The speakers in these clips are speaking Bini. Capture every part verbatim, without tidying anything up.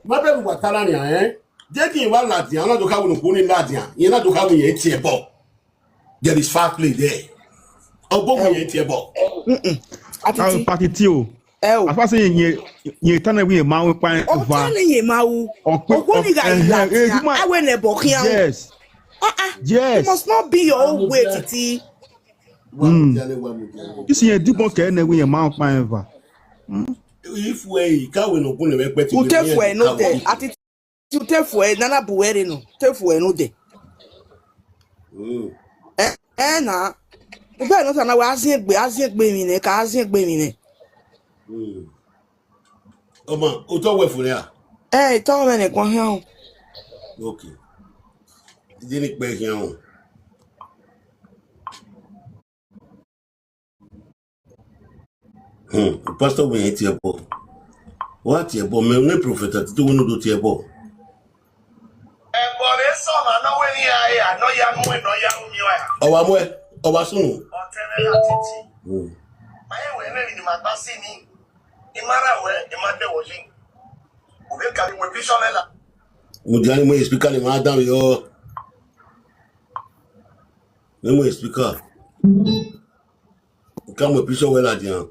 Ma bẹghe uwa ta na nian, eh? Deghẹ irẹn wa ladian, ọ na do kha wẹ ne okhuo ni ladian, irẹn na do kha wẹ irẹn tie ẹbọ. There is foul play there. Ọgbọ wẹ irẹn tie ẹbọ. Atiti. Party ti o. Ẹ o. Apart say yẹn yẹn ta na wẹ irẹn ma wẹ kpa eva. Ọta ni yẹn ma wu. Okhuo ni gha yi ladian, a wẹ ne ẹbọ khian o. Yes. Ah ah. Yes. It must not be your own way, Titi. Wa mu dia le, wa mu dia le. Isi yẹn dibọn kẹ ne wẹ irẹn ma wẹ kpa eva. If we ka wẹ ne okhuo ne vbe kpẹ ti. Ute fuẹ no dẹ, Atiti. Ute fuẹ nana bu wẹ rre nọ, ute fuẹ no dẹ. Mm. Ẹ ẹ na. Ube no ta na wẹ a ziengbe, a ziengbe emwi nẹ, ka a ziengbe emwi nẹ. Mm. Ọma, otọ wẹ fo nẹ a? Ẹ, otọ mwẹ ne ẹguọn khian o. Okay. Ije ni kpẹ khian o. Hmm, pastor wẹ irẹn tie ẹbọ. Wa tie ẹbọ, mẹ ne prophet Titi wẹ ne u do tie ẹbọ. Ẹbọ vbe sẹ ọmwa ne ọ wẹ ne iran re, a nọ ya mu ẹn, nọ ya ru miẹn ọẹn. Ọ wa muẹ, ọ wa sunu. Ọtẹn mwẹ ya Titi. Hmm. Ma rẹn wẹ ẹmwẹ emwi ne ima gba si ni, I ma rẹn wẹ, I ma dẹ wẹ yi. U vbe ka mu picture mwẹ la. Mudia ni mu speaker ni ma dan vbe yọ. Ne mu speaker. Ka mu picture wẹ ladian.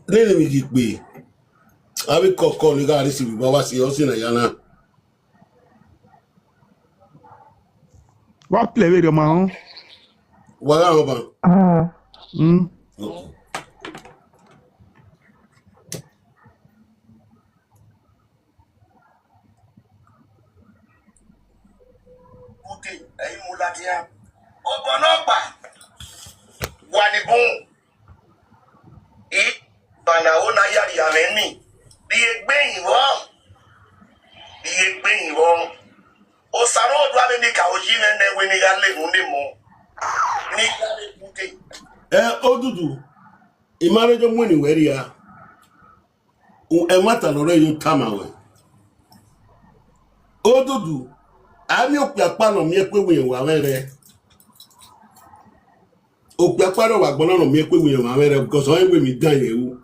Nene mi ghi kpe. Avbe kọkọ ni gha receive ba wa si ọ si na ya na. Wa play vberriọ ma họn. Wa gha rọba. Mm. Okay. Ute, ẹ i mu ladian. Obọ ne ọ gba, wa ni bun. I, banaro na ya rhie amwẹ ni, rhie egbe hin vbọ, rhie egbe hin vbọ. Osa ne ọ do avbe ni ka oyi mwẹ nẹ wẹ ne I gha lele unu emọ, ne I gha lele ute. Ẹ, Odudu, I ma vbe do mu eni wẹ rria. Ẹmwata ne ọ rre yo tama ruẹ. Odudu, a miẹn okpia ọkpa ne ọ miẹn ẹkue wẹ irẹn wa mwẹ rẹ. Okpia ọkpa rẹ wa gbọnọ ne ọ miẹn ẹkue wẹ irẹn wa mwẹ rẹ, because ọ rẹn wẹ emwi dan irẹn ru.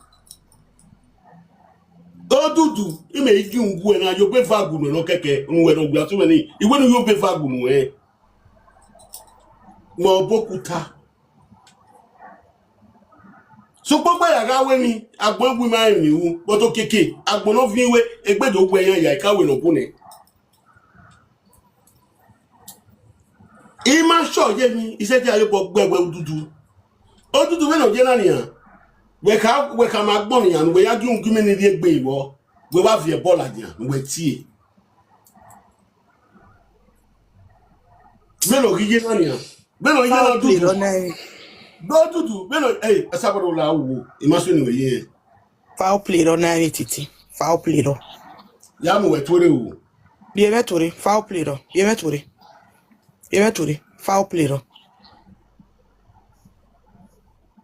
Odudu, imẹ i gi uwu ẹre na, yo be va gunu ẹre nọ kẹkẹ, unu ẹre ọ gbe asu mwẹ ni, I wẹ ne u yo be va gunu ẹre. Mẹ ọbọ okuta. Sokpan ọkpa ya gha wẹ emwi, agbọn wi ma rẹn emwi ru, but okiekie, agbọn ne ọ viẹn wẹ, egbe do wẹ yan ya, I ka wẹ ne ọ bu nẹ. I ma sọ ye emwi, I sẹtin ya ye obọ gbe wẹ Odudu. Odudu vbene ọ ye na nian, wẹ kha, wẹ khama agbọn nian, ne uwẹ ya gie ugie imẹ ni rhie egbe vbọ, wẹ wa viẹ ẹbọ ladian, ne uwẹ tie. Vbene ọ ghi ye na nian, vbene ọ ye na Foul play Odudu. rọ na ẹre. Gbe Odudu, vbene, ey, Asabọrọ la wo, I ma sẹ ne uwẹ ye. Foul play rọ na ẹre Titi. Foul play rọ. Ya mu wẹ tuorre o. Rhie mwẹ tuorre, foul play rọ. Rhie mwẹ tuorre. Rhie mwẹ tuorre, foul play rọ.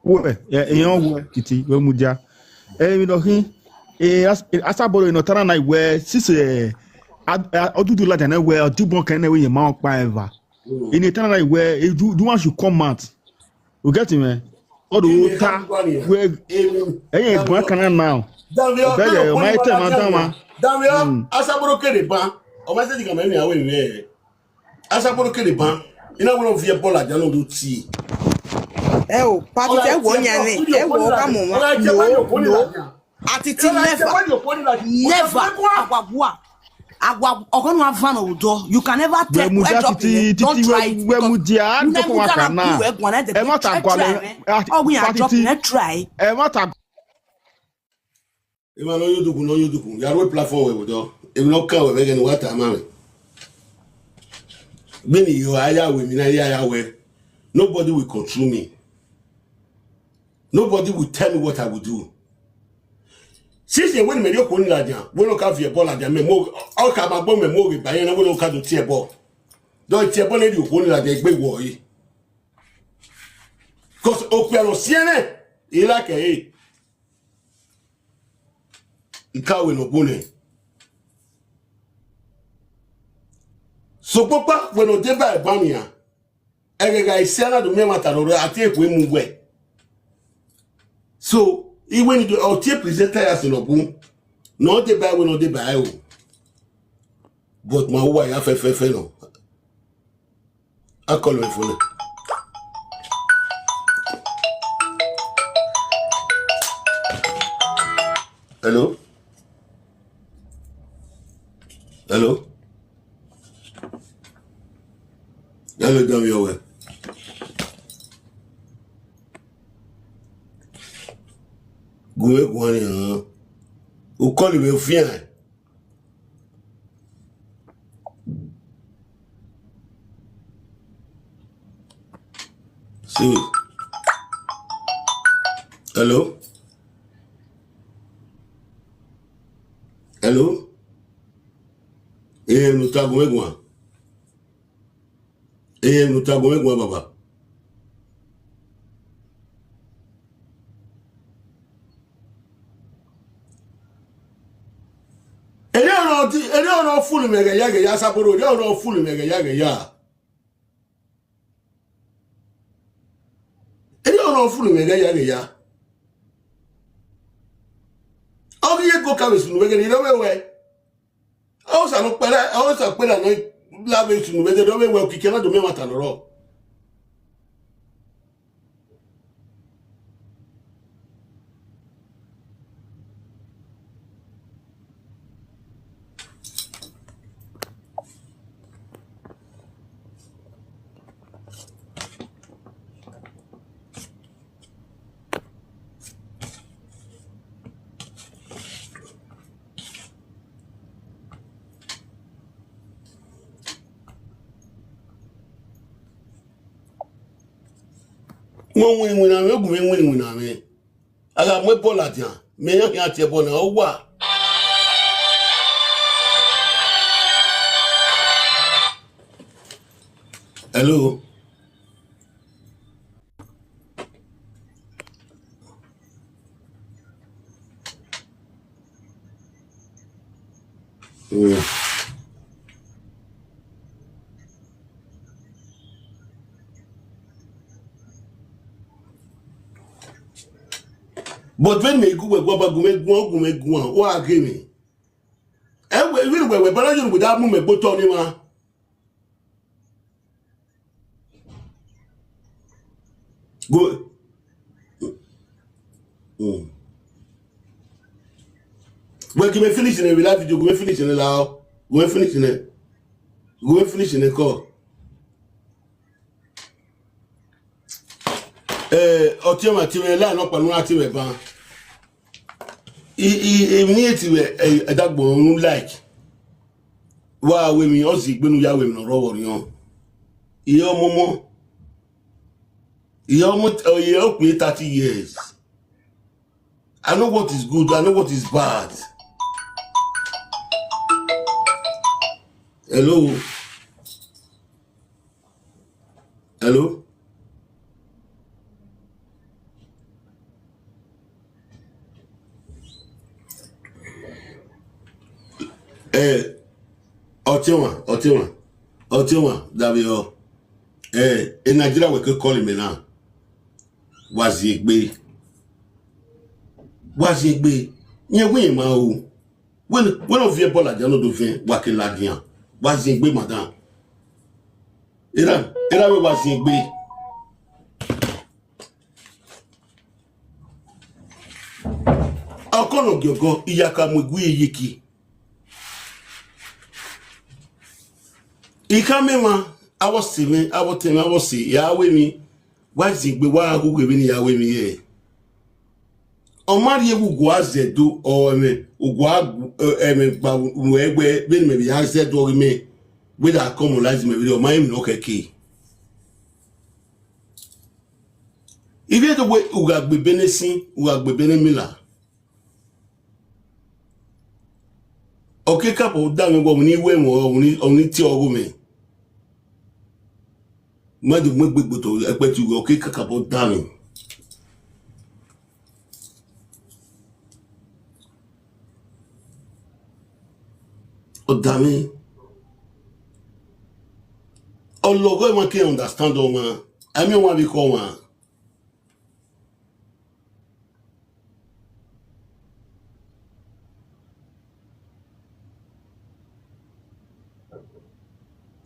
Wẹ, ẹ, èèyàn wẹ Titi, wẹ mu dia. Ẹ, emwi nọ khin, ẹ, As-, Asabọrọ nọ ta na na wẹ, since, ẹ, a, a, Odudu ladian nẹ wẹ, ọ dibọn kẹ nẹ wẹ irẹn ma wẹ kpa eva. Eni ta na na wẹ, eh, you, you want should come out. You get me? Ọ do ta, wẹ, ẹyẹ ẹgbọn kan na now. Danvio, ọbẹ yẹ, ọ ma tẹ ma dan ma. Danvio, Asabọrọ kere ban. Ọ ma sẹ ti kan mẹ ni awe mẹ. Asabọrọ kere ban. I na wẹ ne ọ viẹ ẹbọ ladian ne ọ do tie. Ẹ o, party tẹ wọ yan nẹ, ẹ wọ ọgha mọ wọn. No, no. Atiti never, never. Awa bua. Awa ọgọ nu avan odọ. You can never take Wẹ mu dia airdrop Titi, in. Don't Titi, try wẹ, it. wẹ mu dia, a Nẹ dọkọ wa mudia kan na na. ku ẹguan na de. Ẹ ma ta Try, gua try, lẹ. eh. Ọ win airdrop Titi, na try. Ẹ ma ta Emwa ne ọ ye odukun, ne ọ ye odukun. Ya ru platform wẹ vbe odọ. Emwi ne ọ kan wẹ vbe ẹghẹ ne uwa tama mwẹ. Vbene I yo a ya wẹ, emwi ne I ya ya wẹ. Nobody will control me. Nobody will tell me what I will do. Since wẹ ne mẹ rhie okhuo ni ladian, wẹ ne ọ ka viẹ ẹbọ ladian, mẹ mu, ọ ka ma gbọ mẹ mu oghe ba irẹn na, wẹ ne ọ ka do tie ẹbọ. Dọ tie ẹbọ ne rhie okhuo ni ladian egbe wọ re. Cause okpia ne ọ siẹn nẹ, I like ẹre. I ka wẹ ne ọ bu nẹ. Sokpokpa wẹ ne ọ deba ẹban nian, ẹghẹgha isia na do miẹn ẹmwata ne ọ rre, a tie ekhue mu wẹ. So, iwẹ ni do, ọ tie presenter ya sin nọ bun. Ne ọ deba ẹre, ne ọ deba ẹre o. But ma uwa ya fẹfẹfẹ nọ. A call my phone. Hello? Hello? Hello, damn your way. Gu mwẹ guan nian. U call me fian. So, hello? Hello? Ehẹn, ne u ta gu mwẹ guan. Ehẹn, ne u ta gu mwẹ guan, baba. Erriọ ọnrẹn ọ di, erriọ ọnrẹn ọ fulu mwẹ ghẹ ya ghẹ ya, Saboro, erriọ ọnrẹn ọ fulu mwẹ ghẹ ya ghẹ ya. Erriọ ọnrẹn ọ fulu mwẹ ghẹ ya ghẹ ya. Ọ ghi ye go ka vbe sunu vbe ghe ne irẹn vbe wẹ. Ọ sa nọ kpẹrẹ, ọ sa kpẹrẹ nọ la vbe sunu vbe ghe ne ọ vbe wẹ okiekie na do miẹn ẹmwata ne ọ rrọọ. Wẹ winna iwinna mwẹ, gu mwẹ winna iwinna mwẹ. A gha mu ẹbọ ladian, mẹ yan khian tie ẹbọ na, ọ wa. Hello? Mm. But vbene mẹ gu wẹ guan ba gu mwẹ guan, gu mwẹ guan, wa ghe mwẹ. Ẹ wẹ, vbene wẹ, wẹ ba na ye ne wẹ da mu mẹ gbe otọ ne emwa. Go. Mm. Wẹ gu mwẹ finish nẹ vbe live video, gu mwẹ finish nẹ la, gu mwẹ finish nẹ, gu mwẹ finish nẹ kọ. Eh, ọtiọnmwẹ, ọtiọnmwẹ, la nọ kpa ne u na tie mwẹ ban. I, i, emwi ne I tie mwẹ, eh, ẹdẹ agbọn unu like. Wa wẹ emwi, ọ zẹ egbe ne u ya wẹ emwi ne ọ rrọọ vbe orhiọn. Iye ọmọmọ. Iye ọmọ, iye okpia thirty years. I know what is good, I know what is bad. Hello? Hello? Eh, ọtiọnmwẹ, ọtiọnmwẹ, ọtiọnmwẹ, davbe ọ. Eh, e Nigeria wẹ ke call mẹ na. Wa ziengbe. Wa ziengbe. Yẹn wẹ ma o. Wẹ, wẹ ne ọ viọ ẹbọ ladian ne ọ do vẹn, wa ke ladian. Wa ziengbe, madam. Erha, erha wẹ wa ziengbe. Ọkọ nọ giọgọ, iyaka mu egu iyeke. I khama emwa, avbe ọse mwẹ, avbe ọtẹn mwẹ, avbe ọse, ya wẹ emwi, wa ziengbe, wa gha ghughe vbene I ya wẹ emwi hẹ. Ọ ma rhie vbe ugbua zẹ do, ọ ẹmwẹ, ugbua gu-, ẹ-, ẹmwẹ gba ruẹ wẹ vbene mẹ vbe ya zẹ do ọghe mẹ, wẹ da kọmọ lazi mẹ vberriọ, ọ ma rẹn emwi ne ọ khẹke. Ivbi Ẹdo wẹ u gha gbe ebe ne sin, u gha gbe ebe ne mila. Ọ ke kakabọ da mwẹ wẹ ọ ni wẹ ẹmwẹ, ọ ni, ọ ni tie ọghe mwẹ. Ma do mu egbe gbe otọ ẹkpẹti uwẹ, ọ ke kakabọ da mwẹ. Ọ da mwẹ. Ọlọghọ emwa ke understand ọmwa, a miẹn ọmwa vbe khọ ọmwa.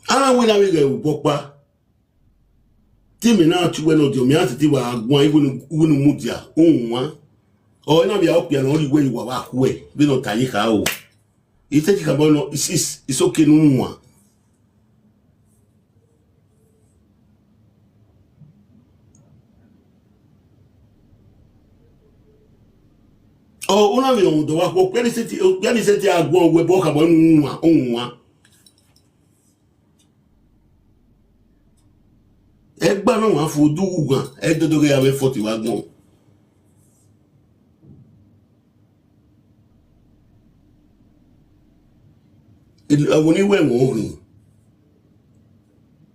A na wẹ na vbe ghẹ vbe obọ ọkpa. Te imẹ na tie uwẹ nọ diọ, mẹ a sẹtin wa guan iwinu, iwinu mudia, uhunmwu. Ọ na vbe a okpia ne ọ rhie uwẹ ye uwa vbe akhuẹ, vbene ọ ta ye kha o. I sẹtin khama nọ, it's, it's, it's okay ne u wan. Ọ, u na vbe rọnmwẹ odọ vbe akhuẹ, okpia ni sẹtin, okpia ni sẹtin a guan uwẹ, but ọ khama ne u wan, u wan. Ẹgba na wa fo du ughan, ẹdọdọ ghe avbe forty wa gbọn. Ẹvbo ni wẹ ẹmwẹ ohin.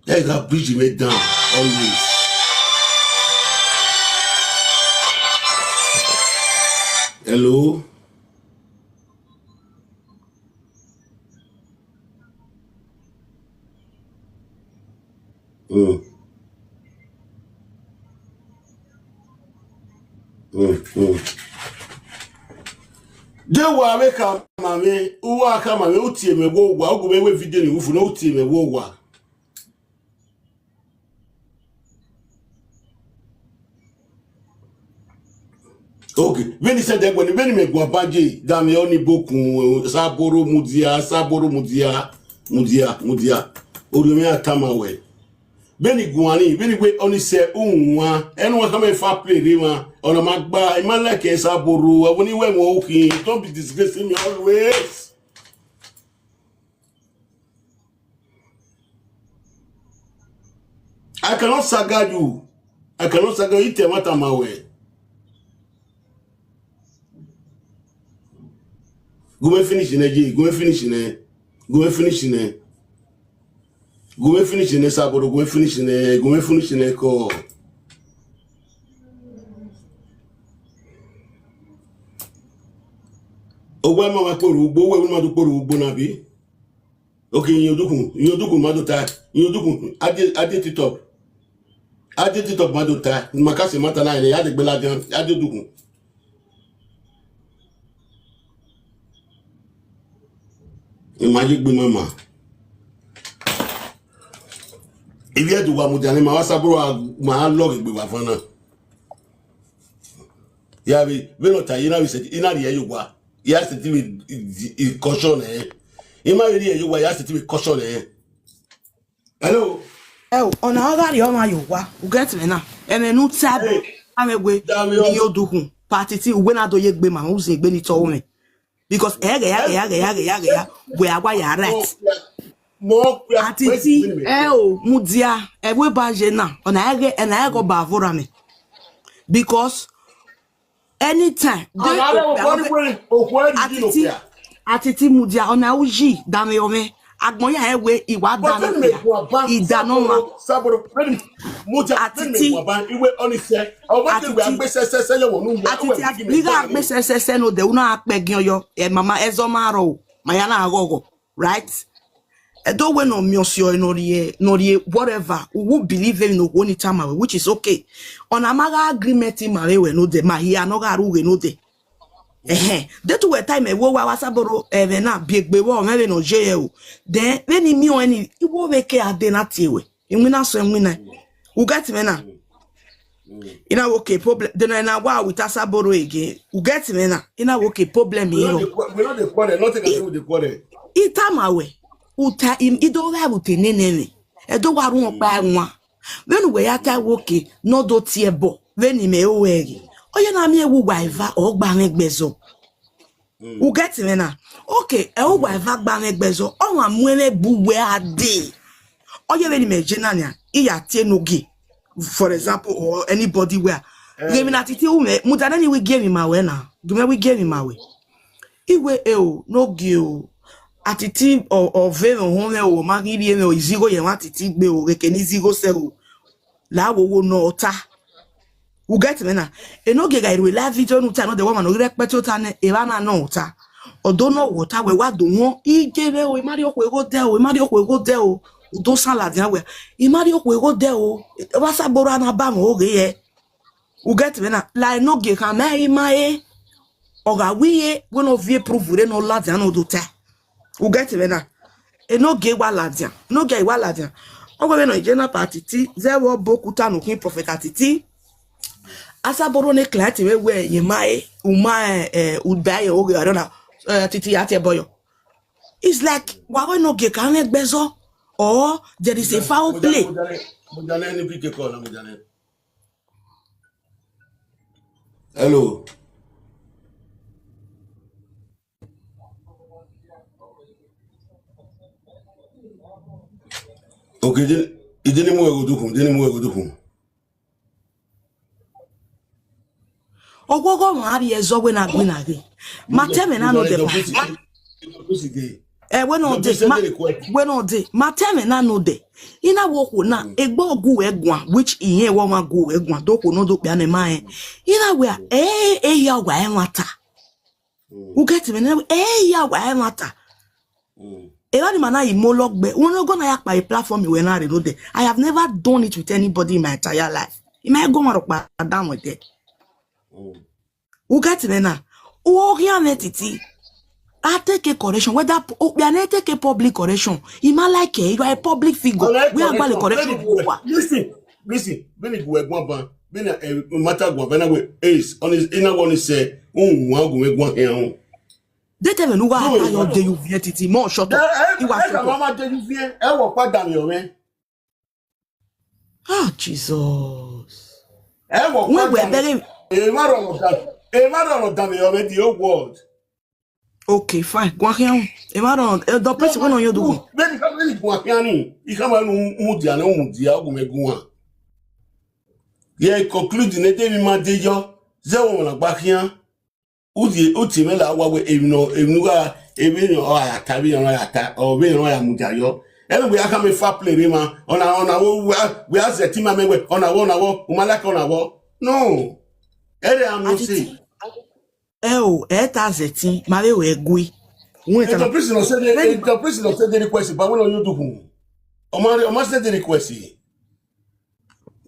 Ẹ gha bridge mwẹ down always. Hello? Mm. Mm, mm. De wa vbe khama mwẹ, u wa khama mwẹ, u tie mwẹ vbe owa, u gu mwẹ wẹ video ni wu fo nẹ, u tie mwẹ vbe owa. Okay, vbene I sẹ dẹ guẹ ni, vbene mẹ guan ba je, da mwẹ ọni bokun, Saboro mudia, Saboro mudia, mudia, mudia. Orhiọn mwẹ a tama wẹ. Vbene I guan ni, vbene I wẹ ọni sẹ uhunmwu, ẹnu wa khama fa play rre mwa, ọna ma gba, I ma like Saboro, ẹvbo ni wẹ ẹmwẹ okhin, don't be disgracing me always. I cannot saga you. I cannot saga you. Ite mata ma wẹ. Gu mwẹ finish nẹ, ye, gu mwẹ finish nẹ. Gu mwẹ finish nẹ. Gu mwẹ finish nẹ, Saboro, gu mwẹ finish nẹ, gu mwẹ finish nẹ kọ. Owẹ ma wa kporo ugbo, owẹ ma do kporo ugbo na bi. Okay, iyan odukun, iyan odukun ma do ta, iyan odukun, a die, a die TikTok. A die TikTok ma do ta, ma ka sẹ mata na, ya de gbe ladian, a die odukun. I ma ye gbe mama. Ivbi Ẹdo wa mudia ne ma wa Saboro, ma lọghe egbe wa van na. Ya vbe, vbene ọ ta ye, I na vbe sẹ, I na rhie ye owa. I ya sẹtin vbe i, i, i caution nẹ. I ma vbe rhie ye owa, I ya sẹtin vbe caution nẹ. Hello? Ẹ o, ọna ọ gha rhie ọmwa ye owa, u get me na? Ẹmwẹ ne u ta ẹbọ, Hey, amwẹ we, da mwẹ iye ọmọ. Odukhun, part three, uwẹ na do ye egbe ma, u zin egbe ni tọ mwẹ. Because ẹghẹ ya, ẹghẹ ya, ẹghẹ ya, ẹghẹ ya, ẹghẹ ya, wẹ a wa ya right. Mọ ọkpia, mọ ọkpia, Ati wẹ ti, ti, win me. Ẹ o, mudia, ẹ wẹ ba ye na, ọna ẹghẹ, ẹna ẹghẹ ọba vora mẹ. Because anytime, de Ọna rẹ okpia, okpọ ni wẹrẹ, okpọ ẹri Ati di ti, okpia. Ati ti mudia, ọna uyi, da mwẹ ọmwẹ. Agbọn ya ẹ wẹ, I wa da But mwẹ when me okpia. Go about, I da nọ ọmwa. Saboro, Saboro, when me, mudia, when me Ati ti, go about, iwe ọni sẹ, ọmọ ti Ati wẹ ti, agbe sẹ, sẹ, sẹ, yẹ wọ nu wẹ, Ati wẹ ti, bi gi me igha tọ agbe sẹ, sẹ, sẹ, no de, una akpẹ gi ọyọ, ẹ mama, ẹ zọ ma rọ o, ma ya na ghọghọ. Right? Ẹdo wẹ ne ọ miẹn ọsiọre ne ọ rhie, ne ọ rhie whatever, u wu believe emwi ne okhuo ni tama wẹ, which is okay. Ọna ma gha agreement ma vbe wẹ nodẹ, ma hia ne ọ gha rre ughe nodẹ. Ẹhẹn, de tu wẹ time ẹvbo wa wa Saboro ẹmwẹ na bi egbe vbọ mwẹ vbene ọ ye hẹ o. Then vbene I miẹn ọnrẹn ni, I wo vbe ke a de na tie wẹ. Iwinna sẹ iwinna. U get mwẹ na? I na wo ke problem. Then I na wa with Asaboro again. U get me na? I na wo ke problem We no iro. Dey qu-, we no dey quarrel. Nothing can do with the quarrel. I tama wẹ, uta im, I do gha vute nene mwẹ. Ẹ do wa run ọkpa ẹwaẹn. Vbene uwẹ ya ta wo ke, ne ọ do tie ẹbọ, vbene imẹ ro ẹre. Ọ ye na miẹn wẹ uwa eva, ọ gba mwẹ gbẹzọ. U get me na? Okay, ẹ uwa eva gba mwẹ gbẹzọ, ọ wa mu ẹmwẹ bu uwẹ a dee. Ọ ye vbene imẹ ye na nian, I ya tie enogie, for example, or anybody where. Ghẹ emwi na titi ru mwẹ, mudia nene I wi gie emwi ma wẹ na, gie mwẹ wi gie emwi ma wẹ. I wẹ, eo, enogie o, a titi ọ, ọ vẹ mwẹ, ọ họn mwẹ o, ọ ma ghi rhie mwẹ o, izigho ye ẹmwẹ a titi gbe o, ghẹ ke ne izigho sẹ o. La wo wo nọ ọta. U get me na? Enogie gha rhie live video ne u ta nọ, de wẹ ọmwa ne ọ ghi rẹkpẹti ota nẹ, evba na nọ ọta. Ọ do nọ wẹ ọta, wẹ wa do wọn, I je vbe o, I ma rhie okhuo egho dẹ o, I ma rhie okhuo egho dẹ o. U do san ladian wẹ, I ma rhie okhuo egho dẹ o. Ọ wa Asaboro na ba mwẹ oghe hẹ. U get me na? La enogie khama ẹre, I ma re. Ọ gha wẹ I re, wẹ ne ọ viọ proof rre ne ọ ladian ne ọ do ta. U get me na? Enogie wa ladian, Enogie wa ladian. Ọ wẹ vbene ọ ye na pa Atiti, zẹ vbe ọ bọ okuta ne ukhin Prophet Atiti. Asaboro ne client mwẹ wẹ, ye ma e, u ma, eh, eh, u ba ye oghe ọre na, eh, Atiti ya tie ẹbọ yọ. It's like, wa wẹ Enogie ka mwẹ ẹgbẹzọ, or there is a foul play. Mo jale ni P K call, mo jale. Hello. Okay, ije, ije ne I mu ẹre ghe odukhunmwu, ije ne I mu ẹre ghe odukhunmwu. Ọghọghọ mwa rhie ẹzọ wẹ na gbe na ghe. Ma te mwẹ na nodẹ. Ẹ, wẹ nọ dẹ, ma, wẹ nọ dẹ, ma te mwẹ na nodẹ. I na wẹ okhuo na, egbe ọ gu wẹ guan, which irẹn wẹ ọmwa gu wẹ guan, do okhuo nọ do kpia ne ma rẹn. I na wẹ, ẹ, ẹ ya wa ẹmwata. U get me? Ẹ ya wa ẹmwata. Emwa ni ma na yi molọ gbe, wẹ ne ọ gọ na ya kpa e platform wẹ na rre nodẹ. I have never done it with anybody in my entire life. I ma go ma rhọkpa da mwẹ dẹ. U get me na? U khian mwẹ Atiti. I take a correction, whether p-, okpia ne take a public correction. I ma like it, you are a public figure. Wẹ a gba le correction. Listen, listen, vbene I gu ẹre guan ban, vbene, eh, matter guan ban, na wẹ, eh, honest, I na wẹ ọni sẹ, u wan gu mwẹ guan khian. Dede vbene u gha ta yọ de, you viẹ Atiti, mọ shut up. I wa shut up. Ma de you viẹ, ẹ wẹ ọkpa danmwehọ mwẹ. Ah, Jesus. Ẹ wẹ ọkpa danmwehọ mwẹ. Emwa rọrọ dan, emwa rọrọ danmwehọ mwẹ the whole world. Okay, fine. Guan khian. Emwa rọrọ, eh, the person wẹ nọ yọ do. Vbene I khama, vbene I guan khian ni, I khama ne u mudia, ne u mudia, u gu mwẹ guan. Ye conclude ne de emwi ma de yọ, zẹ vbe ọmwa na gba khian. U tie, u tie mwẹ la wa wẹ emwi nọ, emwi ne u gha, emwi ne ọ ya ta, emwi ne ọ ya ta, ọ vbe ne ọ ya mudia yọ. Ẹre wẹ a khama foul play rre emwa, ọna, ọna wẹ, wẹ a, wẹ a zẹ team amẹ wẹ, ọna wẹ, ọna wẹ, u ma like ọna wẹ. No. Ẹre a must say. Atiti. Ẹ o, ẹ ta zẹ team, ma vbe wẹ gui. Wẹ ta. Ẹ, the person nọ send, ẹ, the person nọ send request, ba wẹ nọ ye odukhunmwu. Ọ ma, ọ ma send request.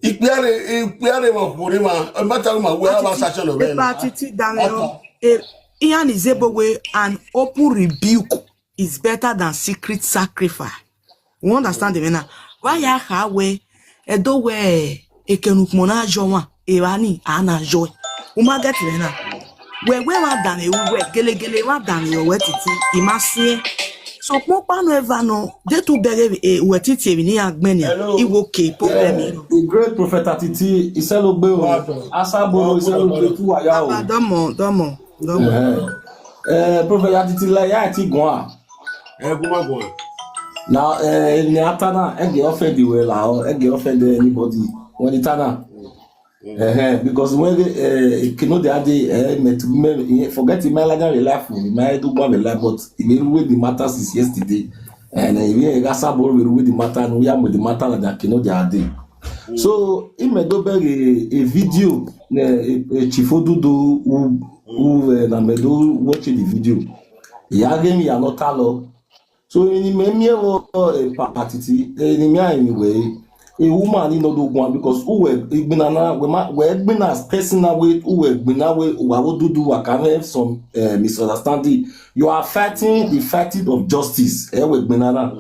Ikpia rre, ikpia rre emwa okhuo rre emwa, ọ ma ta ma wẹ a vbe sa channel mwẹ na. Atiti danmwehọ, eh, iran ni zẹ ebo wẹ, an open rebuke is better than secret sacrifice. You understand me na? Wa ya kha wẹ, ẹ do wẹ, eke ne ukpọn na yọ ọmwa, evba ni a na yọ ẹe. U ma get me na? Wẹ, wẹ emwa danmwehọ wẹ, gelegele emwa danmwehọ wẹ Atiti, I ma siẹn. Sokpan ọkpa nọ eva nọ, de tu bẹghe, eh, wẹ Atiti emwi ne iran gbẹn nian, I wo ke problem nọ. The great Prophet Atiti, isẹlogbe o, Asaboro, isẹlogbe tu wa ya o. Baba, dọmọ, dọmọ, dọmọ. Eh, eh, Prophet Atiti la ya ti guan. Ẹ gu ma guan. Na, eh, ne a ta na, ẹ gẹ offend wẹ la, ọ, ẹ gẹ offend anybody. Wẹ ne I ta na. Ẹhẹn, because when, eh, kino de ade, eh, me to me, forget my life, life, my do go my life, but I been with the matter since yesterday. And, eh, we got Asaboro with the matter, and we are with the matter like that, kino de ade. So, I made a, a video, eh, a, a Chief Odudu who, who, eh, na me do watch the video. He had me, I not tell. So, emwi ne imẹ miẹn vbe, eh, Pa-, Atiti, emwi ne I miẹn emwi wẹẹ, a woman ni nọ do guan, because uwẹ egbinna na, wẹ ma, wẹ egbinna as person na wẹ, uwẹ egbinna wẹ, uwa vbe Odudu, wa can have some, eh, misunderstanding. You are fighting the fighting of justice, ẹ wẹ egbinna na.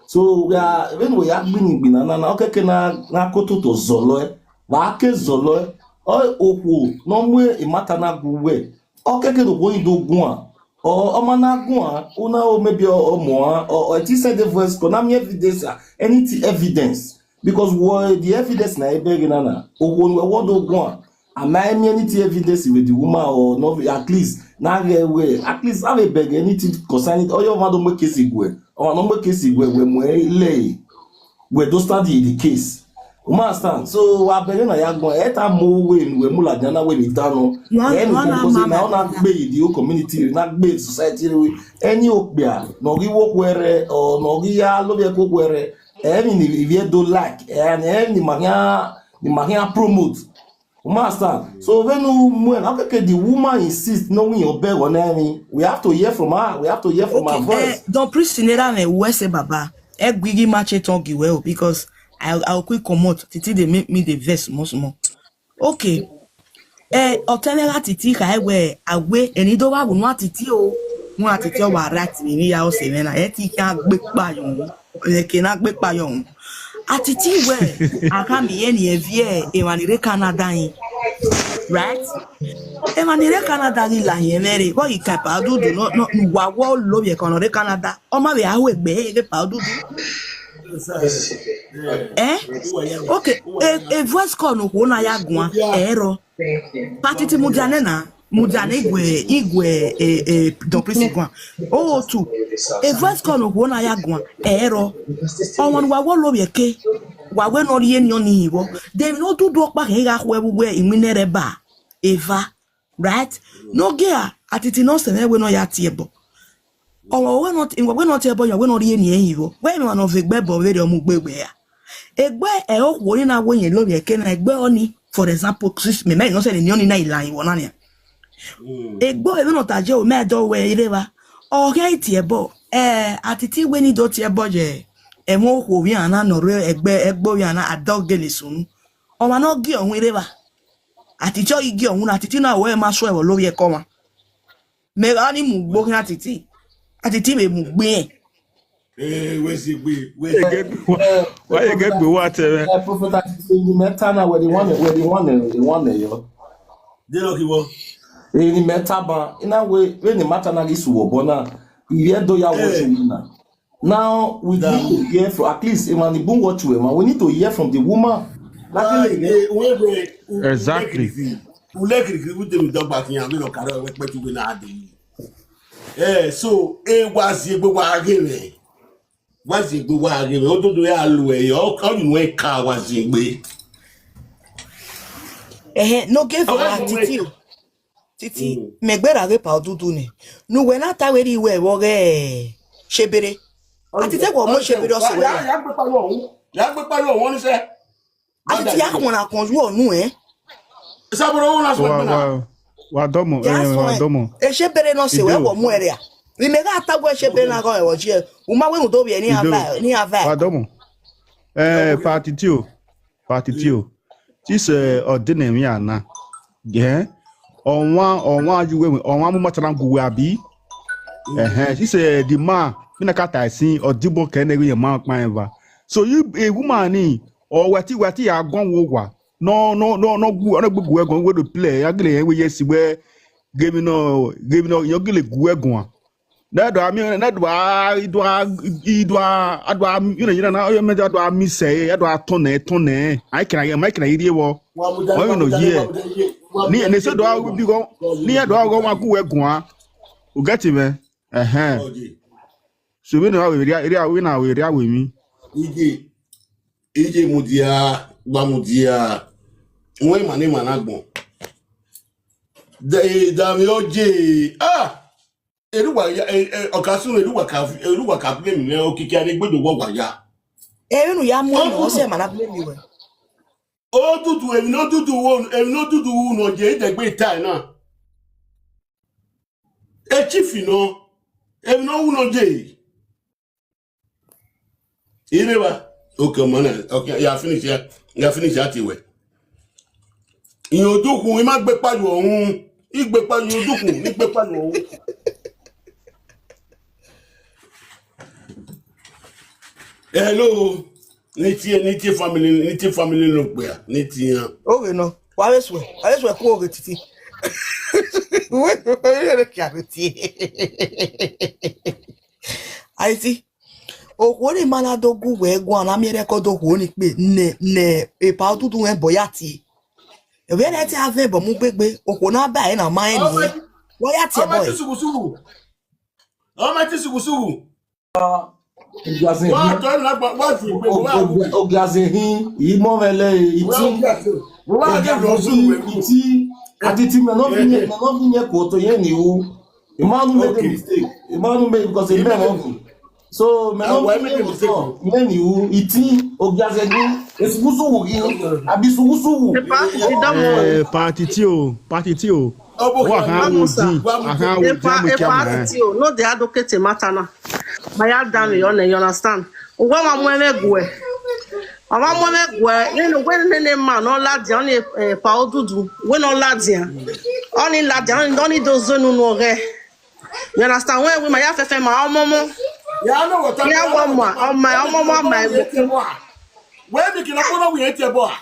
So, we are, vbene wẹ ya gbinna egbinna na, na, ọ kẹkẹ na, na kototo zọlọe, wa ke zọlọe, ọ, okhuo ne ọ mu emata na gu wẹ, ọ kẹkẹ ne okhuo ni do guan. Ọ, ọ ma na guan, u na ro maybe ọ, ọ muan, ọ, ọ, it is send a voice call, na miẹn evidence, ah, anything evidence. Because wọ, the evidence na ebe ghe na na, okhuo ne wẹ wọ do guan, a ma miẹn anything evidence with the woman or no, at least, na ghẹ wẹ, at least, a vbe bẹghe anything concerning, ọ yọ ọmwa do mu case guẹ, ọmwa nọ mu case guẹ, wẹ mu ẹre lẹ, wẹ do study the case. U ma understand? So, wa bẹghe na ya gbọn, ẹ ta mu uwu ne uwẹ mu ladian na wẹ vbe ta nọ. Ẹ ni because na ọ na gbe the whole community, na gbe society rẹ. Ẹni okpia, ne ọ ghi wo okhuo ẹre, or ne ọ ghi ya lovbiẹ ke okhuo ẹre, ẹ ni ivbi do like, ẹ ni, ẹ ni ma khian, ni ma khian promote. U ma understand? So, vbene u mu ẹn, how can the woman insist no win your beg on me? We have to hear from her. We have to hear from her voice. Eh, Don Priest ne ra mwẹ wẹ sẹ baba. Ẹ gui ghi ma che tọn gi wẹ o, because I, I will quick comot. Titi dey make me dey vex small small. Okay. Eh, ọtẹn mwẹ gha Titi kha wẹ, a wẹ, eni do wa wunu Atiti o. Wẹ Atiti ọ wa right vbe ivbi ya ọse mwẹ na, ẹ te khian gbe kpa yọ uhunmwu. Eke na gbe kpa yọ uhunmwu. Atiti wẹ, a khama irẹn ne irẹn viẹ emwa ni rre Canada hin. Right? Emwa ni rre Canada ghi la hin ẹmwẹ rre, vbe ọ ghi kan Epa Odudu nọ, nọ, ne uwa wẹ ọ lovbiẹ kan ne ọ rre Canada, ọ ma vbe a hu egbe ẹre ghe Epa Odudu. Eh? Okay, e, e voice call ne okhuo na ya guan, ẹ rrọọ. Atiti mudia nẹ na, mudia nẹ igue, igue, e, e, Don Prince guan. O two, e voice call ne okhuo na ya guan, ẹ rrọọ. Ọmwa ne uwa wẹ ọ lovbiẹ ke, wa wẹ ne ọ rhie eni ọnii hin vbọ. De emwi ne Odudu ọkpa khian gha khuẹ vbe uwẹ iwinna ẹre ba, eva, right? Nogie a, Atiti ne ọ sẹ mwẹ wẹ ne ọ ya tie ẹbọ. Ọmwa wẹ ne ọ tie, wẹ ne ọ tie ẹbọ yan, wẹ ne ọ rhie eni ẹre hin vbọ. Wẹ emwa ne ọ vbe gbe ẹbọ vberriọ mu gbe egbe ra. Egbe ẹre okhuo ni na wẹ irẹn lovbiẹ ke na, egbe ọnii, for example, since mẹ, mẹ nọ sẹ ne eni ọnii na i la hin vbọ na nian. Egbe ẹre vbene ọ ta je, mẹ dọ wẹ ire evba. Ọ khian i tie ẹbọ, eh, Atiti wẹ ne I do tie ẹbọ ye ẹmwẹ okhuo vbe iran na ne ọ rre egbe, egbe ovbi iran na, a dọ gele sunu. Ọmwa ne ọ gie ọhun ire evba. Atiti ọ ghi gie ọhun na, Atiti na wẹ ma suẹ vbe ọ lovbiẹ ke ọmwa. Mẹ gha ni mu ugbo khian Atiti. Atiti vbe mu ugbo irẹn. Eh, wẹ si egbe, wẹ si egbe. Wa ye gẹ gbe wa tẹ mwẹ. Eh, Prophet Atiti, emwi ne imẹ ta na, wẹ the one, wẹ the one, the one yọ. De lọ ki wọ. Emwi ne imẹ ta ban, I na wẹ, vbene imata na ghi su vbe obọ na, ivbi Ẹdo ya watch uwẹ na. Now, we need to hear from, at least, emwa ni bun watch uwẹ, man, we need to hear from the woman. Exactly. Exactly. Ulẹ kirikiri vbe temi dọgba khian vbe nọ kare wẹ kpẹti wẹ na dee. Eh, so, e wa ziegbe wa ghe mwẹ. Wa ziegbe wa ghe mwẹ. Ododo ya lu ẹ, ọ, ọ yu ẹ ka wa ziegbe. Ẹhẹn, ne ọ ghe vbe Atiti o. Titi, mẹ gberra ghe Epa Odudu nẹ. Ne uwẹ na ta wẹ rhie iwẹ vbe ọghe Shebere. Atiti wẹ ọ mu Shebere ọse wẹ ya. Ya gbe kpa ye ọhun. Ya gbe kpa ye ọhun ni sẹ. Atiti ya khuọnrẹn akhuọn yu ọnu ẹn. Saboro na sọ Wa, na. wa, wa dọmọ, That's eh, wa fine. dọmọ. Eshebere nọ sẹ wẹ Ido. wọ mu ẹre a. Vbe mẹ gha ta wẹ Eshebere na gọ ẹvọ jiẹ. U ma wẹ rhunmwuda ovbi ẹre ne iran Ido. va, ne iran va. Wa dọmọ. Eh, Epa Atiti o. Epa Atiti o. Sisi, eh, ọ de ne emwi a na. Gẹn. Ọmwa, ọmwa yu wẹ, ọmwa mu imata na gu wẹ abi. Ẹhẹn, sisi, eh, the man, mina ka ta ẹsin, ọ dibọ kẹ ne ghi ma kpa eva. So, you, a woman ni, ọ wẹ ti, wẹ ti ya guan wo wa. Nọ, nọ, nọ, nọ gu, nọ gbe gu ẹguan, wẹ do play, a gele yẹn wẹ yes wẹ, ghe mi nọ, ghe mi nọ, yọ gele gu ẹguan. Ne do a mi, ne do a, I do a, I do a, a do a, you know, you know, na, you know, a do a mi sẹ, a do a tọn nẹ, tọn nẹ. A i kẹra, ma i kẹra iri vbọ. Wa mu da, Why you wa mu no da, here? wa mu da, wa mu Ni, da, ni se do a bi gọ, ni a do a gọ wa gu wẹ guan. U get it, man? Ẹhẹn. Okay. So we na we ria, ria, we na we ria we mi. Ije, ije mudia, gba mudia. Wẹ ma ni ma na gbọn. De, da mi oje. Ah! Eruwa ya, e, e, ọkasun eruwa ka, eruwa ka blame nẹ okiki a ne gbedo wọ wa ya. Emwi ne u ya mu ẹmwẹ, ọ sẹ ma na blame wẹ. Odudu, emwi ne Odudu wo, emwi ne Odudu wu nọ je idẹgbe ta na. E chief nọ, emwi ne ọ wu nọ je. Ire wa, okay, man, okay, ya finish ya, ya finish ya ti wẹ. Iyan odukhun, I ma gbe kpa ye ọhun, I gbe kpa ye odukhun, I gbe kpa ye ọhun. Hello, ni tie, ni tie family, ni tie family no gbe a, ni tie iran. Oghe nọ, wa vbe suẹ, wa vbe suẹ ku oghe Titi. Wẹ, wẹ, wẹ, wẹ, kia rre tie. Atiti, okhuo ni ma na do gu wẹ guan, na miẹn rẹkọd okhuo ni kpe, ne, ne, Epa Odudu mwẹ bọ ya tie. Ẹvbo ẹre te a vẹ ẹbọ mu gbegbe, okhuo na ba ẹre na ma rẹn nìyẹn. Wẹ ya tie Ọmọ ẹbọ ti ẹ. Sughusughun. Ọmọ ti sughusughun. Ogiazin Wa hin, tọ na gba, wa fi gbe, wa. Ogiazin hin, imọ mwẹ lẹ, Wa iti, ogiazin. Wa ge Ogiazin lọ hin, sunu wẹ. Iti, Atiti mẹ nọ fi yẹn, mẹ nọ fi yẹn ku otọ yẹn ni wu. Emanu make a Okay. mistake. Emanu make, because e mẹ nọ fi. So, mẹ nọ Awa fi make a yẹn mistake. ku otọ yẹn ni wu. Iti, Ogiazin hin, esughusughun hin, abi sughusughun. Epa, Atiti dọmọ. Eh, Epa Atiti o, Epa Atiti o. Ọbọ Wa khian. khan Vamos, wo sir. din, Vamos. a khan wo Epa, din, mo Epa kia mẹ. Atiti o, no dey advocate matter na. Ma ya dan me, you understand? Uwẹ wa mu ẹmwẹ guẹ. Ọ ma mu ẹmwẹ guẹ, nene, wẹ nene ma ne ọ ladian, ọni, eh, Epa Odudu, wẹ ne ọ ladian. Ọni ladian, ọni, ọni do zẹ unu ne ọ ghẹ. You understand? Wẹ wẹ ima ya fẹfẹ ma ọmọmọ. Ya nọ wẹ ta. Ya wẹ ọmọ, ọmọ, ọmọmọ ma ẹgbẹ. Wẹ bi kina kpọnọ wẹ tie bọ a.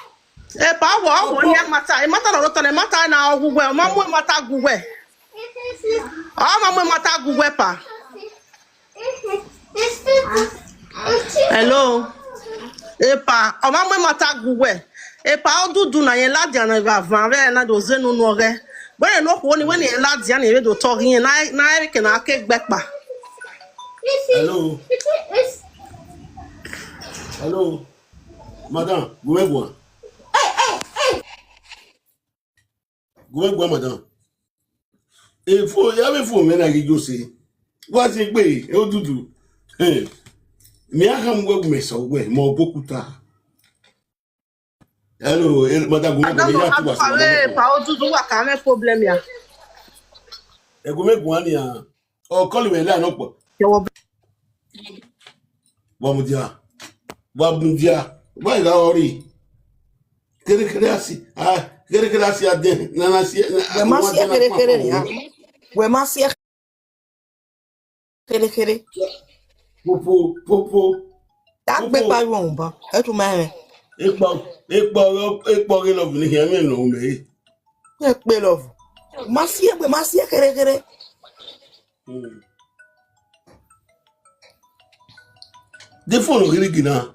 Epa wọ, ọ wọ hia mata, mata na rotọ ne mata na ọ gu wẹ, ọ ma mu mata gu wẹ. Ọ ma mu mata gu wẹ pa. Hello. Epa, ọ ma mu mata gu wẹ. Epa, Odudu na yẹn ladian na va van vbe na do zẹ ne unu ọghẹ. Wẹ ne okhuo ni, wẹ ne ladian ni vbe do tọ ghi yẹn, na, na ẹre ke na ke gbe kpa. Hello. Hello. Madam, gu mwẹ guan. Gu mwẹ guan, madam. Efo, ya vbe fo mwẹ na ghi yo se. Wa zin egbe, Odudu. Eh, mẹ a khama uwẹ gu mẹ sẹ uwẹ, mẹ ọ bu okuta. Hello, eh, madam, gu mwẹ guan, ya tu wa se. Epa, Odudu, wa ka mwẹ problem ya. Gu mwẹ guan nian. Ọ call mwẹ la nọ kpọ. Wa mudia. Wa mudia. Wa gha ọre. Kherekhere asi. Ah, kherekhere asi adẹ. Na na si. Wẹ ma si kherekhere nia. Wẹ ma si kherekhere. Popo, popo. Ta gbe kpa ru ọhun ba. Ẹ tu ma rẹn. Ekpa, ekpa, ekpa ghe love ni hian mwẹ nọ mẹ. Ekpe love. Ma si egbe, ma si kherekhere. Mm. The phone no really gina.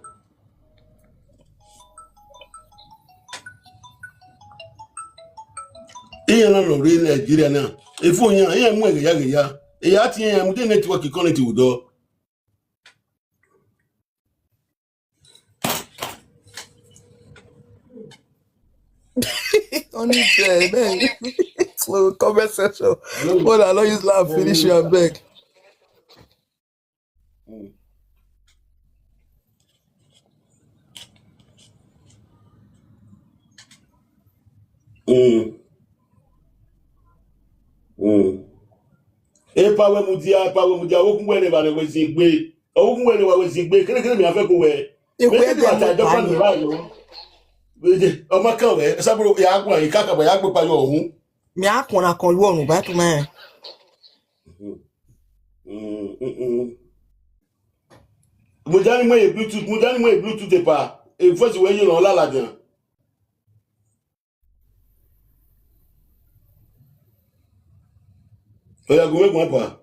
Iran na nọ rre Nigeria na. Efo yan, iran mu ẹghẹ ya ghe ya. Eya ti iran mu de network connect vbe odọ. Only there, man. So comment section. Hold on, I don't use laugh finish you, I beg. Mm. Mm. Mm. Epa wẹ mudia, epa wẹ mudia, ogun wẹ ne evba ne wẹ zin egbe. Ogun wẹ ne wa wẹ zin egbe, kherekhere mẹ a fẹ ko wẹ. Mẹ te di wa ta ẹdọ fani ba yo. Ọ ma kan wẹ, ẹsaburo ya guan, ikaka ba ya gbe pa yo ọhun. Mẹ a kọnna kan ru ọnu ba tu mẹ. Mm, mm, mm. Mudia ni mu e Bluetooth, mudia ni mu e Bluetooth epa. E voice wẹ ye nọ lala dian. Oya, gu mwẹ guan pa.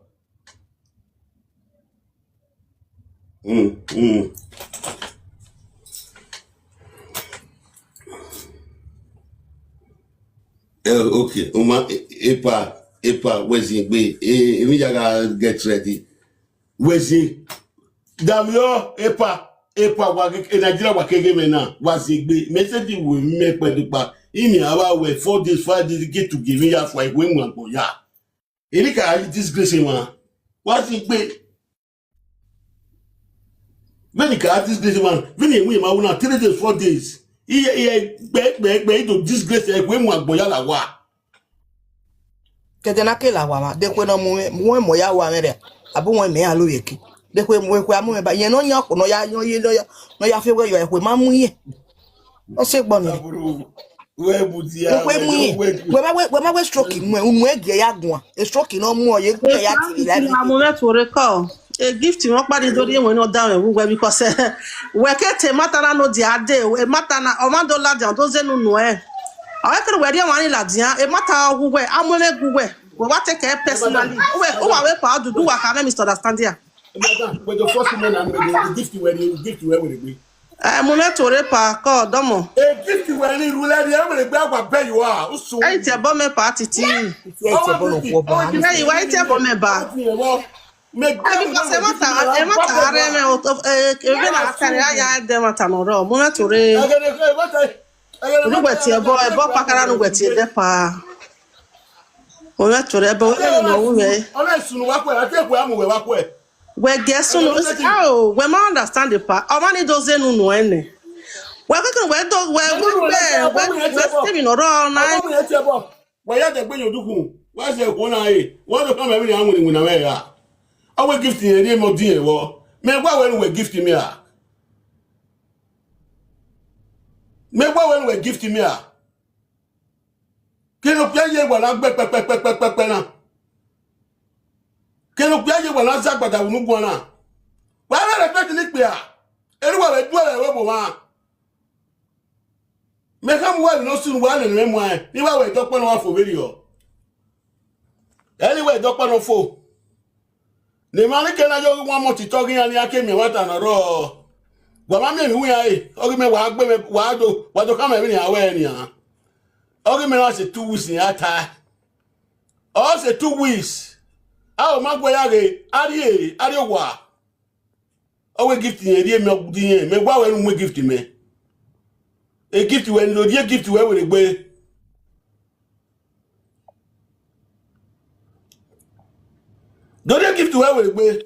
Mm, mm. Eh, okay, uma, e-, epa, epa, wẹ zin egbe, e, emwi ya gha get ready. Wẹ zin, damiọ, epa, epa, wa ghe, e Nigeria wa keghe mwẹ na, wa zin egbe, mẹ sẹtin wẹ mẹ kpẹdokpa, imi a vba wẹ four days, five days, get to give ya fua, ikhue mu agbọn ya. Eni ka disgrace emwa, wa zin egbe. Vbene I ka disgrace emwa, vbene I mu emwa wu na three days, four days, iye, iye, gbe, gbe, gbe, I do disgrace ẹre, wẹ mu agbọn ya la wa. Kẹdẹ na ke la wa ma, de khuẹ ne ọ mu mwẹ, mu ẹmwẹ ya ru amwẹ rẹ, abọ wẹ mẹ ya lo yeke. De khuẹ mu, khuẹ a mu mwẹ ba, iyẹn ne ọ yan ọkpọ ne ọ ya, ne ọ ya, ne ọ ya, ne ọ ya fe wẹ yọ ẹkhue ma mu iyẹn. Ọ sẹ gbọ ni. Wẹ mudia, wẹ mu iyẹn. Wẹ ma wẹ, wẹ ma wẹ stroke mu ẹ, unu ẹ gie ya guan. E stroke ne ọ mu ọ ye gie ya ti la. Amu mwẹ tuorre kọ. E gift mwẹ ọkpa ni do rhie ẹwẹn ne ọ da mwẹ vbe uwẹ, because, eh, wẹ ke te emata na no dia de, emata na, ọ ma do ladian, ọ do zẹ ne unu ẹ. Ọ kere wẹ rhie ọmwa ni ladian, emata ọ gu wẹ, amu mwẹ gu wẹ. Wẹ wa take care personally. Uwẹ, uwa wẹ pa Odudu, wa ka mwẹ misunderstanding. Madam, wẹ do force me na, me do gift wẹ ni, gift wẹ wẹ gbe. Eh, mu mwẹ tuorre pa, kọ dọmọ. E gift wẹ ni ru lẹ ni, ẹ wẹ gbe agua bẹ you are. Usu. Ẹ i tie ẹbọ mẹ pa titi. Ẹ i tie ẹbọ nọ khuọ ba. Ẹ i wa i tie ẹbọ mẹ ba. Because ẹ ma ta, ẹ ma ta rẹ mẹ o, eh, ebe na ta rẹ ya ẹdẹ ma ta nọ rọ. Mu mwẹ tuorre. Unu wẹ tie ẹbọ, ẹbọ pakara unu wẹ tie ẹdẹ pa. Mu mwẹ tuorre ẹbọ, wẹ ne ọ wu mwẹ. Ọna sunu wa khuẹ, a te khuẹ amu wẹ wa khuẹ. Wẹ gie sunu, oh, wẹ ma understand the pa. Ọmwa ni do zẹ ne unu ẹnẹ. Wẹ keke wẹ do, wẹ gu wẹ, wẹ, wẹ sẹ emwi ne ọ rrọọ na. Wa ya dẹgbe yan odukhunmwu, wa zẹ okhuo na re, wa do khama emwi ne a winna iwinna mwẹ ra. Ọ wẹ gift rẹn rhie mẹ odin vbọ, mẹ wa wẹ ne uwẹ gift mẹ ra. Mẹ wa wẹ ne uwẹ gift mẹ ra. Kene okpia ye wa na gbe kpẹkpẹkpẹkpẹkpẹ na. Kene okpia ye wa na zẹ agbada vbe unu guan na. Wa vbe respect ne ikpia. Eri wa vbe du ẹre vbe obọ mwa. Mẹ khama uwa emwi ne ọ sunu, wa nene mwẹ muẹn, ne I wa wẹ ẹdẹ ọkpa ne ọ wa fo vberriọ. Ẹ ne I wẹ ẹdẹ ọkpa ne ọ fo. Ne emwa ni ke na yo ghi wan mẹ otitọ ghi iran ne iran ke miẹn ẹmwata ne ọ rrọọ. Wa ma miẹn emwi iran re, ọ ghi mẹ wa gbe mẹ, wa do, wa do khama ẹmwẹ ne iran wẹ nian. Ọ ghi mẹ na sẹ two weeks ne iran ta. Ọ sẹ two weeks. A ò ma guẹ ya ghe, a rrie, a rrie owa. Ọ wẹ gift yẹn rhie mẹ, ọ di yẹn, mẹ wa wẹ ne u mu gift mẹ. E gift wẹ ne u rhie gift wẹ werriegbe. Do rhie gift wẹ werriegbe.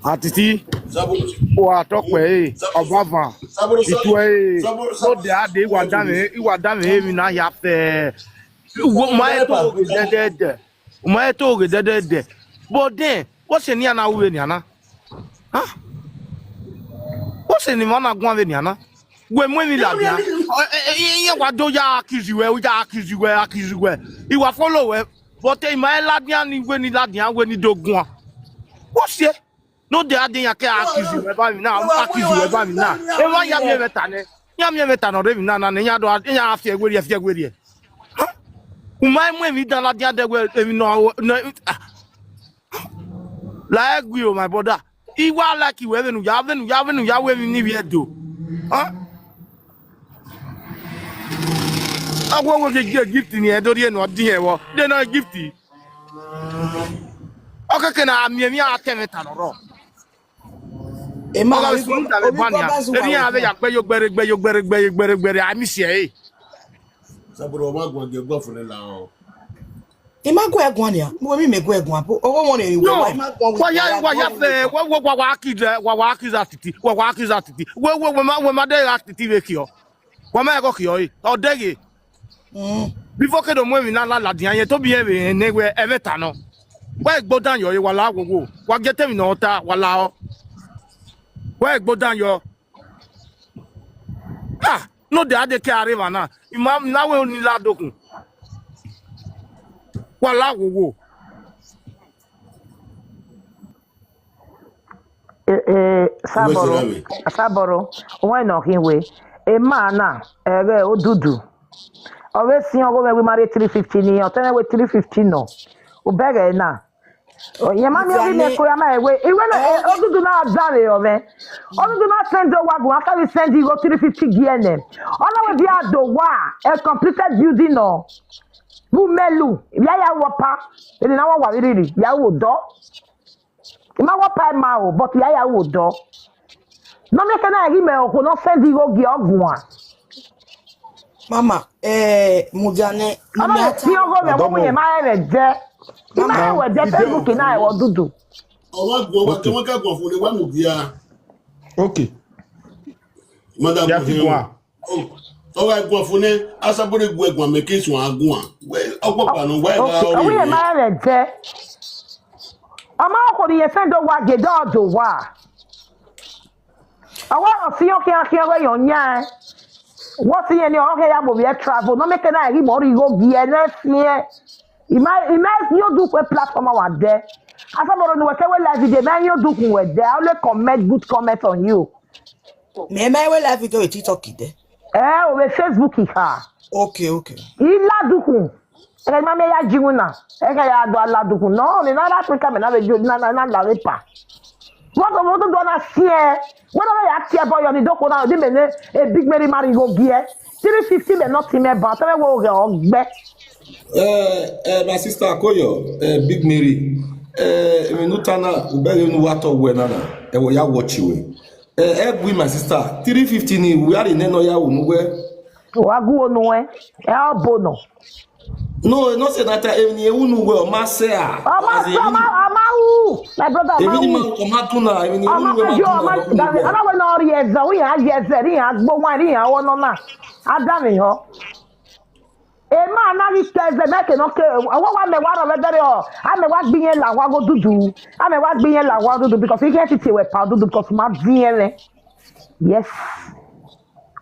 Atiti, Saboro, wa tọkpẹ ẹre, Saboro, ọvava, Saboro, sorry. Ituẹ ẹre, Saboro, no Saboro, de ade, I wa danmwẹ, I wa danmwẹ emwi na hia fẹ. Wo ma Nepa, eto ghe dẹdẹdẹ. U ma eto ghe dẹdẹdẹ. But then, what's the nian na ru vbe nian na? Huh? What's the nian na guan vbe nian na? Wẹ mu emwi ladian. Iran wa do ya accuse wẹ, ya accuse wẹ, accuse wẹ. I wa follow wẹ. But I ma ladian ni wẹ ni ladian wẹ ni do guan. What's the? No de ade iran ke accuse wẹ ba emwi na, accuse wẹ ba emwi na. Emwa ya miẹn ẹmwata nẹ. Iran miẹn ẹmwata ne ọ rre emwi na na nẹ, iran do, iran fiẹ werriẹ, fiẹ werriẹ. Huh? U ma mu emwi dan ladian dẹ wẹ emwi nọ, nọ, ah. La ẹ gui o, my brother. I wa like wẹ vbene u ya, vbene u ya, vbene u ya wẹ emwi ni vbiẹ do. Huh? A wẹ wẹ ghe gift ni ẹ do rhie ne ọ diẹn vbọ, de nọ gift. Ọ kẹkẹ na miẹn emwi a tẹmwẹ ta nọ rrọọ. Emma, ọ gha vbe sunu da vbe ba nian. Emwi iran vbe ya gbe yo gbẹre, gbe yo gbẹre, gbe yo gbẹre, gbẹre, a miss ẹre. Saboro, ọ ma guan gie ẹguae fo nẹ la ọ. I ma guan ẹguae nian, mo mi mẹ guan ẹguae, bo, ọghe wọn rẹn, no, wa, I ma guan, wa ya, wa ya fe, wa, wa, wa, wa accuse, wa, wa accuse Atiti, wa, wa accuse Atiti. Wẹ, wẹ, wẹ ma, wẹ ma de Atiti vbe khiọ. Wa ma ẹghọ khiọ re, ọ dẹghe. Mm. Before ke do mu emwi na la ladian yẹn, to bi rẹn vbe rẹn ne wẹ ẹmwẹ ta nọ. Wa gbe odan yọ re, wa la wowo. Wa gie te emwi ne ọ ta, wa la ọ. Wa gbe odan yọ. Ah, no de a de ke a rre emwa na. I ma na wẹ ni la dokun. Wa la wowo. Eh, eh, Saboro, Saboro, wẹ ne ọ khin wẹ, emma na, ẹghẹ odudu. Ọ vbe siẹn ọghe mwẹ wẹ I ma rhie three fifty ni, ọ tama mwẹ wẹ three fifty nọ. U bẹghe na. Ọ, yẹn ma miẹn ọghe mẹ ko ya ma wẹ, iwẹ na, eh, odudu na danmwehọ mwẹ. Odudu na send owa gu, a ka vbe send igho three fifty gie nẹ. Ọ na wẹ dia do wa, a completed building nọ. Vbe umelu, ya ya wọ pa, ene na wa wa vbe riri, ya wo dọ. I ma wọ pa ima o, but ya ya ru odọ. Ne ọ miẹn ekhẹ na ghi mẹ okhuo ne ọ send igho gie ọ guan. Mama, eh, mudia nẹ, ọ ma vbe tie ọghe mwẹ, ọghe mwẹ ma rẹn mwẹ ẹdẹ. I ma rẹn wẹ ẹdẹ, Facebook na ẹvbo dudu. Ọ wa guan, wa ke, wa ka guan fo ne wa mudia. Okay. Madam, ya ti guan. Ọ gha guan fo nẹ, Asabọrọ gu ẹguan mẹ ke suẹn a guan. Wẹ, ọkpọkpa nọ, wa gha ọre. Ọ ma okhuo ne irẹn sẹn do wa, gede ọ do wa. Ọ wa rọ siẹn khian khian wẹ yọn yan. Wọ siẹn ni ọ khian ya mu ovbi ẹre travel. Ne ọ miẹn ke na ghi mẹ ọ rhie igho gie ne siẹn. I ma, I ma yo du kue platform wa dẹ. Asabọrọ ne uwẹ ke wẹ live video, mẹ yo du kun wẹ dẹ. I only comment good comment on you. Mẹ ma wẹ live video vbe TikTok dẹ. Eh, o vbe Facebook kha. Okay, okay. I la dukhun. Ẹghẹ ma mẹ ya ji winna. Ẹghẹ ya do la dukhun. No, ni na ra Africa mẹ na vbe jo na na na la vbe pa. Wọ́n kò mọ́tò dọ́nà sí ẹ. Wọ́n náà yà tiẹ̀ bọ̀ yọ ní dọ́kọ̀ náà. Ọdún mẹ́rin ẹ Big Mary marry go gi ẹ. Three fifty bẹ̀ náà ti mẹ́ bá. Tẹ́lẹ̀ wo rẹ̀ ọgbẹ́. Eh, eh, my sister, Koyo, eh, Big Mary. Eh, mi nu ta na, ubẹghe nu wa tọ wẹ nana. Ẹ wọ ya watch we. Eh, eh, we, my sister, three fifty ni, we are in no ya unu we. Wa gu onu ẹ. Ẹ ọ bo nọ. No, no say that, eh, ni unu we, ọ ma sẹ a. Ọ ma sẹ, ọ ma, ọ ma u. My brother, ọ ma u. Ọ ma tuna, eh, ni unu we, ọ ma tuna. Ọ ma wẹ nọ ri ẹzẹ, wi ya yẹ ẹzẹ, ri ya gbo wa, ri ya wọ nọ na. Adam yọ. Emma na ghi ke ẹzẹ mẹ ke nọ ke, ọ wa mẹ wa rọ vbe ẹdẹrẹ ọ, a mẹ wa gbe iyẹn la wa gho dudu, a mẹ wa gbe iyẹn la wa dudu, because I khian titi wẹ pa dudu, because u ma diẹn mwẹ. Yes.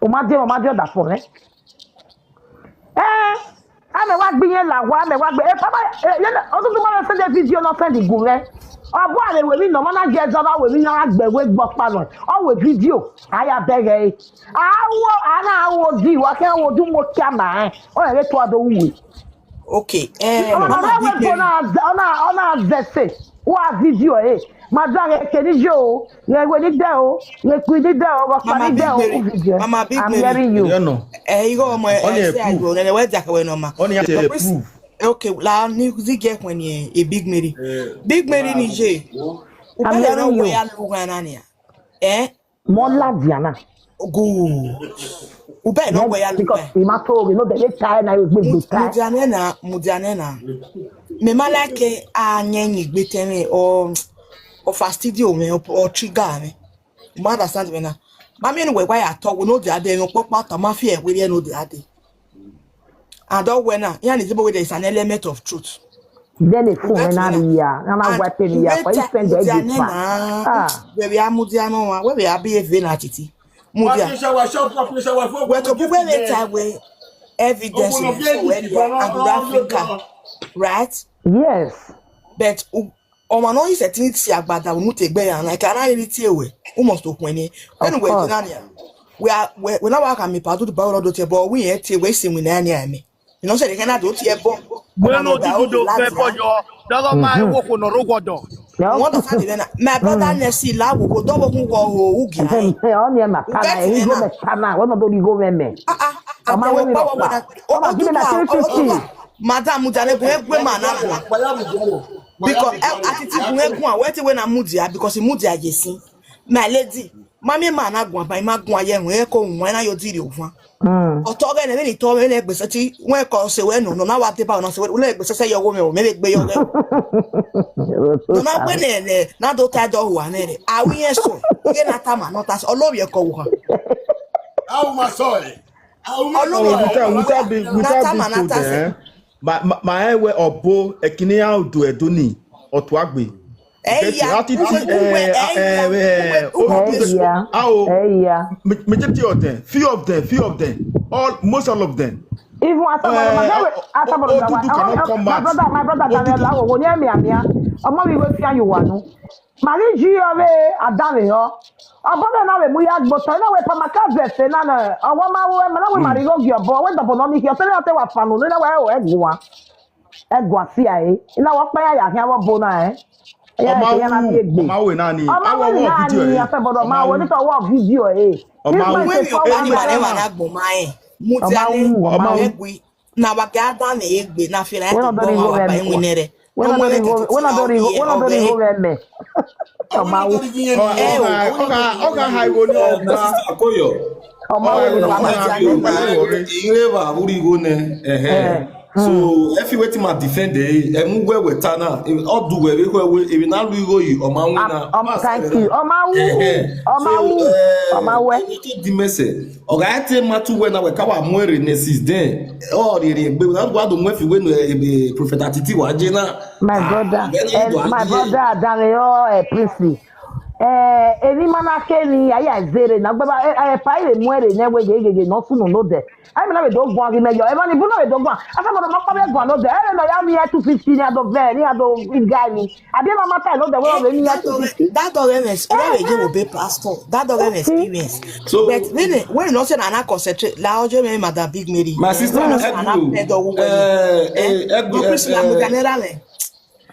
U ma diẹn, u ma diẹn ọdafẹn mwẹ. Eh, a Ẹ wa gbe iyẹn la wa, mẹ wa gbe. E papa, e, ye na, otutu ma send video nọ send gu mwẹ. Ọ bu ave wẹ emwi nọ, ma na ye zọ ba wẹ emwi nọ, a gbe wẹ gbọ kpa nọ. Ọ wẹ video, a ya bẹghe ẹre. A wo, a na wo di, wa khian wo du mo kia ma rẹn. Ọ rẹn vbe tua do wu wẹ. Okay, eh, Ọmọ Mama na wẹ Big go Mary. Na, ọ na, ọ na zẹse. Wa video ẹre. Ma da ghe ke ni yo. Ghe wẹ ni dẹ o, ghe ku ni dẹ o, ghe ọkpa Mama ni dẹ Big o, Mary, u video. Mama Big I'm Mary. Hearing you. You know. Eh, igho ọmọ Only ẹ a se proof. Ayo, nene wẹ dia kẹwẹ nọ ma. Only a Because, proof. Eh, okay, la ni zigẹ kwen ni e Big Mary. Eh, Big Mary ni ye. I'm Ubele no hearing we you. Ya lu gha na nia. Eh? Mo la Diana. Good. Ubele no Yes, we ya lu because gha. He ma told me, no, they tie na you gbegbe tie. Mudianena, Mudianena. Me ma like a nye ni gbe tẹmẹ or or fastidio me or trigger me. Ma understand me na. Ma mi enu we wa ya talk we no dey ade no popa ta ma fi e we no dey ade. And all when na, yeah, is there is an element of truth. Then the phone That's na when na ya, na na and wipe me ya, for you spend the edit pa. Ah. We we are Mudia no one, we we are be a vein attitude. Mudia. Wọ́n ti ṣe wá ṣọ́ọ̀bù, wọ́n ti ṣe wá fún We to be where they tie we evidence Open of already David, and Africa, right? Yes. But u- ọmọ náà yìí sẹ̀tì ti àgbàdà òun tẹ gbẹ yàrá ẹ̀ka aráyé ní tiẹ̀ wẹ̀ ó mọ̀ tó kún ẹni ẹnu wẹ̀ Of course. Jẹ́ náà nìyà wẹ̀ wẹ̀ náà wà kà mí pàdó tó bá ọ̀rọ̀ tó tiẹ̀ bọ̀ wí yẹn tiẹ̀ wẹ̀ sì wìn náà ní àmì ìnáwó sẹ̀dẹ̀ kẹ́nà tó tiẹ̀ bọ̀ Bueno, ọ̀nà ọ̀dà ó digo do láti pe rà. Pollo, dado ma e wo ko no ro godo. Wọ́n tọ̀ sáà nìyẹn náà my brother next la wò kò dọ́wọ́ kún wọ òwú gíga ẹ̀ Ọ ni ẹ ma ka na, ẹ igho mẹ ta na, wẹ nọ do ni igho mẹ mẹ. Ọma wẹ mi rọ pa. Ọma give me na three fifty. Madam Mujale gun egbe ma na gun. Because ẹ atiti gun egun a wẹ ti wẹ na mudia because mudia ye sin. My lady, mami ma na gun ba ma gun aye run e ko won na yo diri ovan. Ọtọ ghe ne ni to me ne gbese ti wẹ ko se wẹ no no na wa te ba na se wẹ ne gbese se yo wo me o me gbe yo ghe. No na gbe ne ne na do ta do wa ne re. A wi eso. Ghe na ta ma no ta so lo ye ko wa. How my soul? Ọlọ́run Oh, without, without being, without being told, eh? Ma, ma, ma ẹ wẹ ọbo ẹkini a do ẹdo ni ọtuagbe. Ẹya, Atiti, uwe, uwe, eh, ẹya, eh, eh, uwe, oh, uwe. Ẹya, ao, ẹya. Ma-, majority of them, few of them, few of them, all, most all of them. Even as a mother, Eh, my, as a o-, mother, Odudu cannot come my out. Brother, my brother, Odudu. Daniel, I will near me, I'm here. I'm not even fear you one. Ma ghi yi ọvbe adanmwehọ. Ọbọ mwẹ na vbe mu ya gbe otọ, I na wẹ pa ma ka zẹ ẹse na nẹ, ọwọ ma ru ẹmwẹ na wẹ ma rhie igho gie ọbọ, wẹ dọbọ nọ ni khian, ọ te ne ọ te wa fan unu, I na wẹ ẹre ẹguan. Ẹguan si a re, I na wẹ ọkpa ya ya khian vbe ọbo na rẹn. Ọ ma wu, ọ ma wu na ni, ọ ma wu video ẹre. Ọ ma wu. Ọ ma wu. This man is a power man. Uwe mi ọkpa ni ma rẹ wa na gbọn ma rẹn. Mu dia ni, ma rẹn gui. Na wa ga da ne egbe na feel like Wena to dori go wa ba me. Iwin nere. Wena dori go, wena dori go, wena dori go me me. Ọma wu. Ọ, ọ, ọ, ọ, ọ, ọ, ha iwo ni ọgba. Koyo. Ọma wu. Ire va vuri igho nẹ. Ẹhẹn. So, every wetin ma defend e, emu wẹ wẹ ta na, ọ du wẹ vbe wẹ emwi na lu igho yi, ọ ma win na. Um, thank you. Ọma wu. Ẹhẹn. Ọma wu. Ọma wẹ. Di mẹsẹ. Ọ gha te ma tu wẹ na wẹ ka wa mu ere nẹ since then. Ọ rhie rhie egbe na wa do mu ẹfi wẹ nu prophet Atiti wa je na. My brother, eh, my brother Adanre, oh, eh, Princey. Eh, eni ma na khe ni, a ya zere na, gbẹba, eh, eh, pa ire mu ere nẹ wẹ ghe ghe ghe nọ sunu nodẹ. Ai me na vbe do guan ghi mẹ yọ, emwa ni bu na vbe do guan. Asa ma do ma kpa vbe guan nodẹ, ere nọ ya mi ya two fifty ni a do vẹ, ni a do iga ni. Abi ma ma ta nodẹ wẹ ọ vbe mi ya two fifty. That dog have experience. Where you go be pastor? That dog have experience. So, but really, when you say na na concentrate, la ojo me madam Big Mary. My sister, help you. Eh, eh, help you.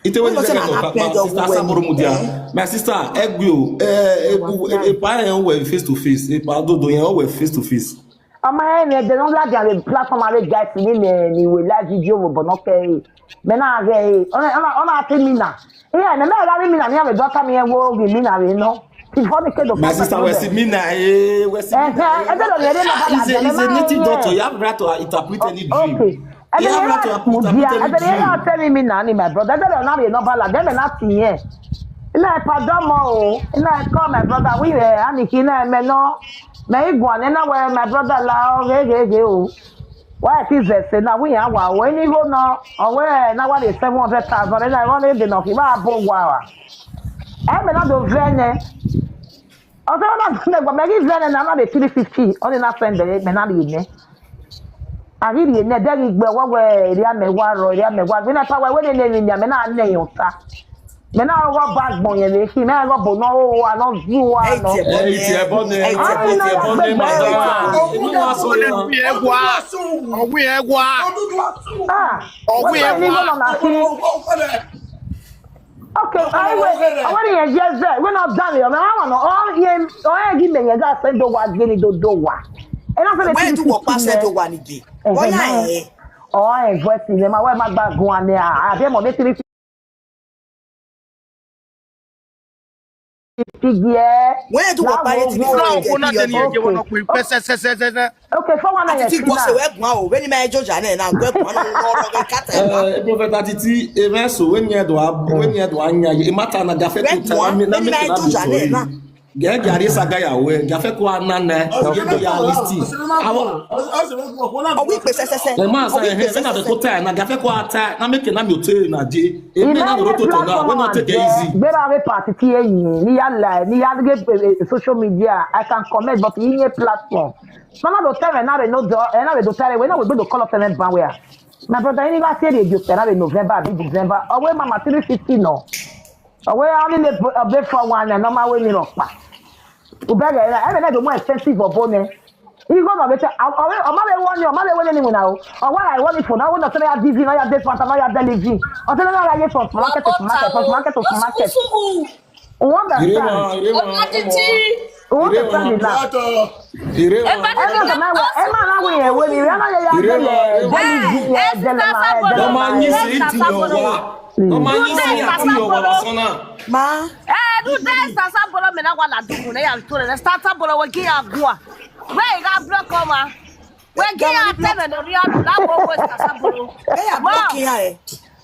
Ite we say na na pẹdọ sister Asaboro Mudia. My sister, egbe o, eh, eh, eh, pa yẹn wẹ face to face, eh, pa dodo yẹn wẹ face to face. Ọma rẹn mwẹ ẹdẹ ne ọ ladian vbe platform avbe guys ni ne ni wẹ live video vbe obọ ne ọ kẹre. Mẹ na ghẹ ẹre, ọ na, ọ na, ọ na te mi na. Iran ne mẹ gha rri mi na, ne iran vbe dọta mi rẹn wo ghi mi na vbe nọ. Ti fọ ni ke do. My sister, we see me na, eh, we see me na. Ẹhẹn, ẹdẹ do rẹn rre na ba He's a, he's a native doctor. You have right to interpret any dream. Okay. Ẹdẹ You have right to rẹn interpret mudia, any ẹdẹ rẹn dream. Tell me na ni my brother. Ẹdẹ rẹn na rre nọ bala, then na ti yẹn. Ina pardon mo o. Ina call my brother. We, eh, ani ki na me no. Me iguan na we my brother la o ghe ghe ghe o. Wa ki zẹ ẹse na, wẹ iran wa ru eni igho nọ, ọ wẹ na wa rhie seven hundred thousand, na wa rhie dene ọ khin vbe a bọ owa ra. Ẹ mẹ na do vẹ nẹ. Ọ sẹ na do nẹ, mẹ ghi vẹ nẹ, na na rhie three fifty, ọ ni na send ẹre, mẹ na rhie nẹ. A ghi rhie ne ẹdẹ ghi gbe ọwọwẹ, erriamẹ wa rrọọ, erriamẹ wa gbe. Na ta wẹ, wẹ nene emwi nian, mẹ na nẹ ẹn ọta. Mẹ na ghe ọba agbọn yẹn vbe khin, mẹ na ghe ọbo ne ọ ho ua, ne ọ zu ua nọ. Ẹ i tie ẹbọ nẹ, ẹ i tie ẹbọ nẹ, madam. Unu wa so ya. Ọ wẹ ẹwa. Ah, ọ wẹ ẹwa. Okay, I will. I will, yes, yes, we not done here. Man, I want all him, all him give me, yes, I send the one, give me the, the one. And I said, where do what pass the one again? What ya eh? Oh, eh, voice in them. I wear my bag one there. I have him on the three fifty. Where do what pass the three fifty? Okay, four one nine. Ati ti guọ sẹ wẹ guan o, vbene ima i joja nẹ na, guẹ guan na, ọ rọ ghe kata ẹwa. Eh, Prophet Atiti, evẹn so, vbene ẹ do a, vbene ẹ do a yan ye, e ma ta na gafe to ta, vbene ima i joja nẹ na. Gẹ gẹ ari saga ya wẹ, gafe ko ana nẹ, ọ ye do ya listi. Awọ. Ọ wi pe sẹsẹsẹ. Ẹ ma sa, ẹ, vbene ẹ ko ta na, gafe ko ata, na make na mi ote na je. E me na ro toto na, we no take it easy. Gbera ghe party ti eyin, ni ya la, ni ya ghe, eh, eh, social media, I can comment, but in your platform. Mama do tell me na we no do, eh, na we do tell we na we do call up seven ban where. My brother, any last year you tell we November, be December. Owe mama three fifty no. Owe only le be for one and normal way ni ropa. Ubẹghe na, ẹmwẹ na do more expensive ọbo nẹ. Igho na vbe te, ọ, ọ, ọ ma vbe wọ ni, ọ ma vbe wẹ nene iwinna o. Ọ wa ra wọ ni fo na, ọ wẹ nọ sẹ ya divi, nọ ya de fanta, nọ ya de living. Ọ sẹ na ya ye from supermarket to supermarket, from supermarket to supermarket. You understand? You understand it now? Ẹ ma na wẹ, ẹ ma na wẹ, ẹ wẹ ni, ẹ na ya ya de living, ẹ de living, ẹ de living. Ọmọ yín sì ti yọ wá. Ọmọ yín sì ti yọ wá lásán náà. Ma. Eh, do this, Sasabolo, me na wa la dugu, na ya to the Sasabolo, we gi ya gua. Where you got block, come on? We gi ya ten and the other, that one was Sasabolo. Where you block here, eh?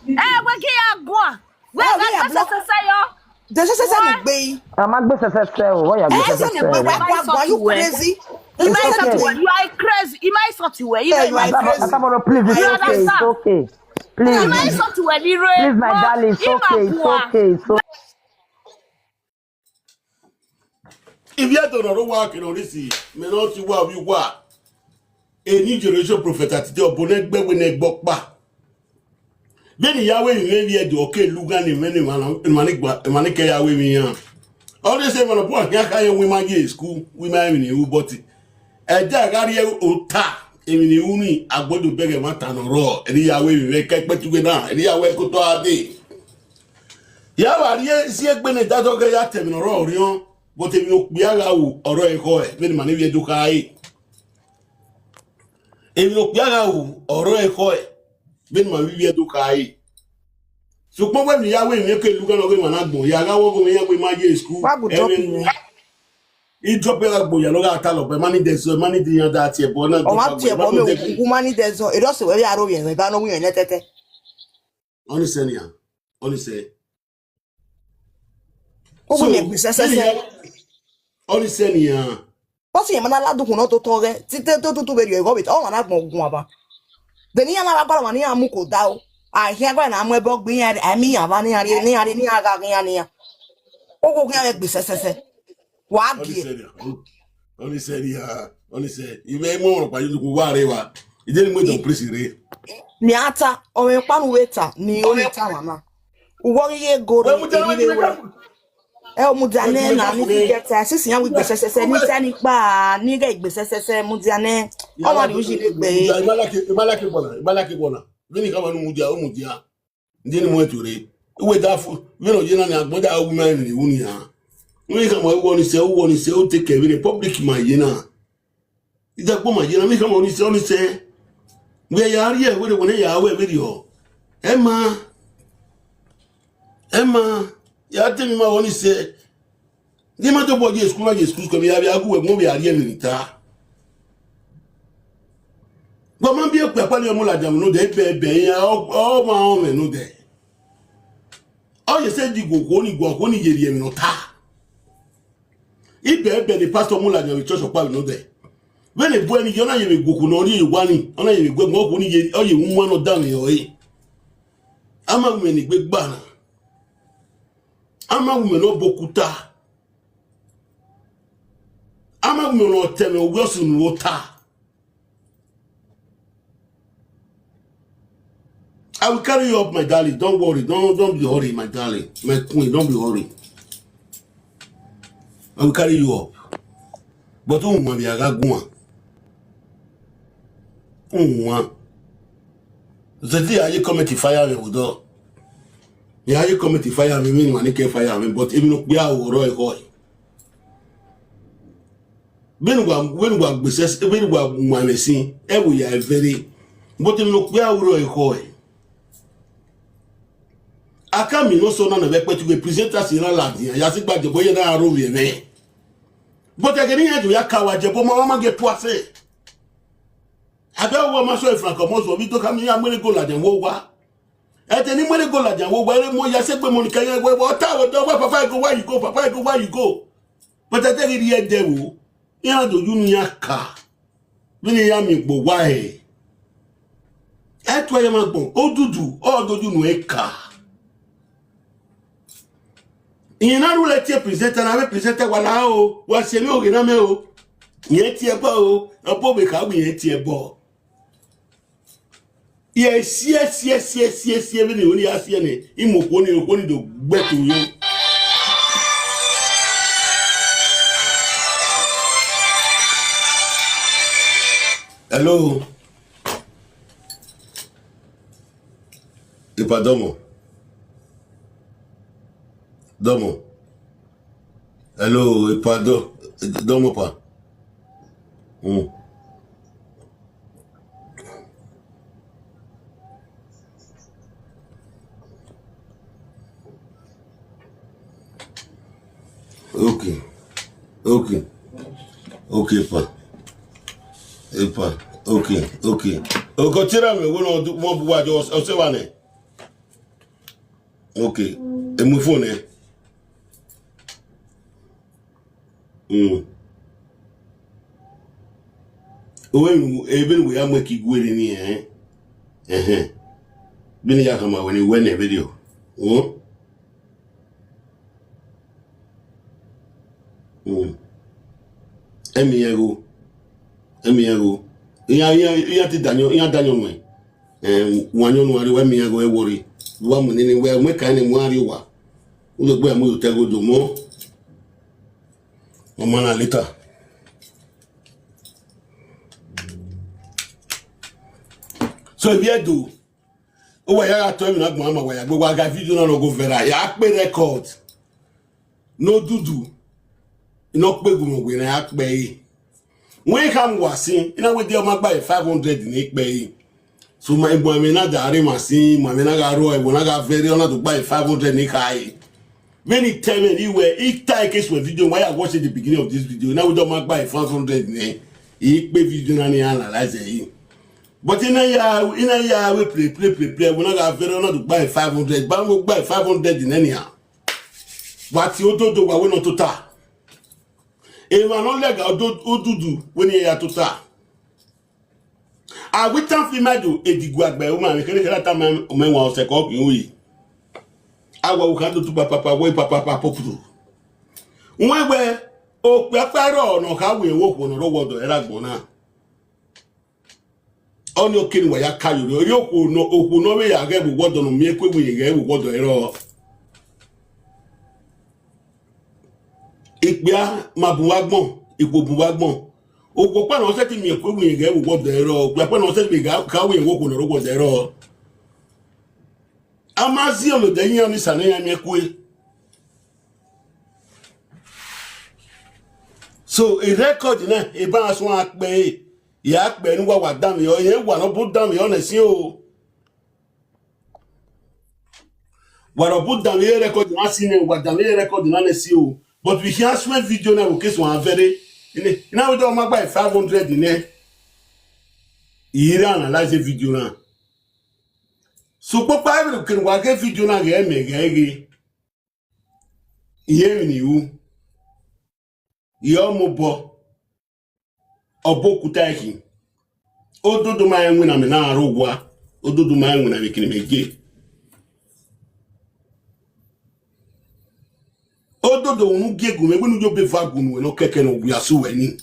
Eh, we gi ya gua. Where you got block? Sasa yo. The sasa sasa ni gbe. A ma gbe sẹsẹsẹ o, wọ́n yà gbe sẹsẹsẹ o. Why you crazy? You are crazy. You are crazy. Asamoro, please, it's okay, it's okay. Please. Please, my darling, it's okay, it's okay, it's okay. Ivbi Ẹdo ne ọ rre owa kere ọrisi, mẹ ne ọ tie uwa vbe uwa. Eni generation prophet Atiti, ọbo ne ẹgbẹ wẹ ne ẹgbẹ ọkpa. Vbene I ya ru emwi mwẹ vbe Ẹdo, ọ ke lughan ne emwa ne emwa na, emwa ne gba, emwa ne ke ya ru emwi iran. Ọ rre sẹ emwa ne ọ bun khian kha rẹn wẹ ima ye school, wẹ ima emwi ne I ru, but ẹdẹ a gha rrie ota, emwi ne I ru ni, agbọn do bẹghe ẹmwata ne ọ rrọọ, ẹre I ya ru emwi mwẹ ke ẹkpẹtughe na, ẹre I ya ru ẹkotọ gha dee. Ya vbe rhie isi egbe ne dadọghe ya ta emwi ne ọ rrọọ orhiọn, but emwi ne okpia gha ru ọrọre ekhọe, vbene ima ni vbe do khare. Emwi ne okpia gha ru ọrọre ekhọe, vbene ima vbe ivbi Ẹdo khare. Sokpan wẹ ne I ya ru emwi ke lughan ne ọ ghe emwa na agbọn, ya gha wẹ ọghe mwẹ iran wẹ ima ye school. Wa gu drop ẹmwẹ mwẹ. I drop ẹre agbọn ya ne ọ gha ta lọbọ, ma ni dẹ zọ, ma ni dẹ iran da tie ẹbọ na. Ọ ma tie ẹbọ, mẹ u ma ni dẹ zọ, erriọ sẹ wẹ vbe aro vbe ẹmwẹ ba ne ọ wu iran nẹtẹtẹ. Ọnii sẹ nian, ọnii sẹ. Uwu So, miẹn gbe sẹsẹsẹ. Ọnii sẹ nian. Bọsi yẹn ma na la dukhun ne ọ totọ ghẹ, te te tutu vbe rhie ọghe vbe te, ọ ma na gbọn guan ba. De ne iran na vbe gualọ ọmwa ne iran mu ko da o. A khian gualọ na mu ẹbọ gbe iran, a miẹn iran vba ne iran rhie, ne iran rhie, ne iran gha ghe iran ne iran. Uwu khian vbe gbe sẹsẹsẹ. Wa Ọnii gie. Sẹ nian. Ọnii sẹ nian. Ọnii sẹ. I vbe mu ọmwa ọkpa ye dukhun wa rre evba. I de ne mu John Prince rre. Nian ta, ọmwa ọkpa ne u vbe ta, ne ọ vbe ta mwa na. Uwọ ghi ye go rre, Wẹ mu dia erri vbe wẹ. Ẹ o mudia nẹ na, ni fi gẹta, sisi iran wi gbe sẹsẹsẹ, ni ta ni kpa, ni ghẹ gbe sẹsẹsẹ, mudia nẹ. Ọ ma rhie uyi ne egbe. Ima like, ima like gbọna, ima like gbọna. Vbene I khama ne u mudia, u mudia. Ndi ne mu ẹn tuorre. Uwẹ da fu, vbene ọ ye na ni agbọn da wu ima emwi ne I ru nian. Vbene I khama, uwọ ni sẹ, uwọ ni sẹ, u te kẹ vbe republic ma ye na. Idagbo ma ye na, vbene I khama, ọ ni sẹ, ọ ni sẹ. Wẹ ya rhie, wẹ rhe, wẹ ne ya wẹ vberriọ. Ẹ ma, ẹ ma, ya te emwi ma vbe ọ ni sẹ. Ni ma tobọ ye school, ma ye school, school, ya vbe a gu wẹ, mo vbe a rhie emwi ne I ta. Wa ma biẹ okpia kpali ọmọ ladian mwẹ nodẹ, ibẹbẹ iran, ọ, ọ ma rọnmwẹ nodẹ. Ọ ye sẹ di gu okhuo ni, gu okhuo ni ye rhie emwi ne ọ ta. Ibẹbẹ ne pastor mu ladian vbe church ọkpa vbe nodẹ. Vbene ebu ẹni ye, ọ na ye vbe gu okhuo ne ọ rhie ye owa ni, ọ na ye vbe gu ẹmwẹ okhuo ni ye, ọ ye wu wan ne ọ danmwehọ ẹre. A ma gu mwẹ ne egbe gba na. A ma gu mwẹ ne ọ bọ okuta. A ma gu mwẹ ne ọ ta ẹmwẹ, ọ wẹ ọ sunu vbe ota. I will carry you up, my darling. Don't worry. Don't, don't be hurry, my darling. My queen, don't be hurry. I will carry you up. But u wan vbe a gha guan. U wan. Zẹdẹ a ye comment fire mwẹ vbe odọ. Ya ye comment fire mwẹ, emwi ne ima ni ke fire mwẹ, but emwi ne okpia ru ọrọre ekhọe. Vbene uwa, vbene uwa gbe sẹ, vbene uwa mu amwẹ sin, ẹ vbe ya vẹrẹ. But emwi ne okpia ru ọrọre ekhọe. A ka miẹn ne ọ sẹ ọna ne vbe ẹkpẹti ughẹ presenters na ladian, ya sẹ igba jẹbọ ye na ro vbe ẹmwẹ. But ẹghẹ ne iran do ya ka wa jẹbọ, ma wa ma gie puase. Abẹ uwa ma sọ Frank Omozuo vbe do khama iran mu ẹre go ladian vbe owa. Ẹdẹ ne I mu ẹre go ladian vbe owa, ẹre mu ya sẹ egbe mọ ni kẹ iran wẹ, wẹ, ọ ta wẹ dọ, wẹ, papa, I go, where you go, papa, I go, where you go. But ẹdẹ ghi rhie ẹdẹ vbo, iran do ye unu iran ka. Vbene iran miẹn egbe owa ẹre. Ẹ tua ya ma gbọn, Odudu, ọ do ye unu ẹre ka. Irẹn na rhulẹ tie presenter na, vbe presenter wa la o, wa si emwi oghe na mẹ o. Irẹn tie ẹbọ o, ọ bu ovbe kha wẹ irẹn tie ẹbọ. Iye siẹ, siẹ, siẹ, siẹ, siẹ, vbene irẹn ya siẹ nẹ, I mu okhuo ni, okhuo ni do gbe ẹto yo. Hello. Epa dọmọ. Dọmọ. Hello, epa dọ-, dọmọ pa. Mm. Okay. Okay. Okay, pa. Epa. Okay, okay. Oko tira me wo no mo bu wa jo o se wa nẹ. Okay. E mu phone ẹ. Mm. Owẹ nu, ebe ne wẹ ya mu ẹki gue rre ni, ẹn? Ẹhẹn. Vbene I ya khama wẹ ne I wẹ nẹ vberriọ. Mm. Mm. Ẹmi iran gho. Ẹmi iran gho. Iran, iran, iran te dayan, iran dayan nuẹn. Ẹn, wan yan unu a rrie, wẹ miẹn ẹghẹ wẹ worry. Wa mu nene wẹ, mu ẹkan ne mu a rrie owa. U do gbe mu ye otọ ẹghodo mọ. Ọ ma na later. So, ivbi Ẹdo, uwa ya gha tọ emwi na gbọn ma, wa ya gbe, wa gha video na nọ go viral, ya kpe record. Ne Odudu, ne ọ kpe gu mwẹ wẹ ne a ya kpe ẹre. Wẹ I khama uwa sin, I na wẹ de ọ ma gba five hundred ne I kpe ẹre. So ma, emwa mwẹ na da rre emwa sin, emwa mwẹ na gha rrọọ, ẹvbo na gha vẹrẹ, ọ na do gba five hundred ne I kha ẹre. Vbene I ta ẹmwẹ ne I wẹ, I ta ẹre ke suẹn video, wa ya watch the beginning of this video, I na wẹ de ọ ma gba five hundred nẹ, I kpe video na ne I analyze ẹre. But I na ya, I na ya wẹ play, play, play, play, ẹvbo na gha vẹrẹ, ọ na do gba five hundred, ba mwẹ gba five hundred nẹ nian. Wa tie Ododo wa wẹ ne ọ tota. Emwa ne ọ lẹga Odo-, Odudu wẹ ne iran ya tota. A wẹ itan fi ma do edigu agbe, u ma vbe kherhe kherhe a tama mẹ wan ọsẹ ke ọ khin ru yi. A wa u kha do tu papapa, wẹ papapa popuru. Wẹ wẹ, okpia kpa rrọọ ne ọ kha wẹ vbe okhuo ne ọ rre owa ọdọ ẹre agbọn na. Ọnii ọ kere ne uwa ya ka ye orhiọn, erriọ okhuo ne, okhuo ne ọ vbe ya ghẹ vbe owa ọdọ ne ọ miẹn eku ewinrẹn ghẹ vbe owa ọdọ ẹre rrọọ. Ikpia ma bun vbe agbọn, ikhuo bun vbe agbọn. Okhuo ọkpa ne ọ sẹtin miẹn eku ewinrẹn ghẹ vbe owa ọdọ ẹre rrọọ, okpia ọkpa ne ọ sẹtin miẹn gha, gha wẹ vbe okhuo ne ọ rre owa ọdọ ẹre rrọọ. A ma ziẹn olode iran ni sẹ ne iran miẹn kue. So, e record na, e ba suẹn a kpe ẹre, ya kpe ne uwa wa danmwehọ, irẹn wa ne ọ bu danmwehọ nẹ sin o. Wa ne ọ bu danmwehọ record na sin nẹ, wa danmwehọ record na nẹ sin o. But vbe I khian suẹn video na vbe okiesu a vẹrẹ, I na, I na wẹ de ọ ma gba five hundred nẹ, I i re analyze video na. Sokpan ọkpa vbe kere uwa ghe video na ghẹ mẹ ghẹ ghe. Irẹn emwi ne I ru. I ọ mobọ, ọbọ okuta ẹkhin. Ododo ma rẹn winna mẹ na rre owa, Ododo ma rẹn winna vbe kene mẹ ye. Ododo unu gie gu mwẹ, wẹ ne u yo be va gu nuẹ ne ọ kẹkẹ ne ọ wia sẹ uwẹ ni.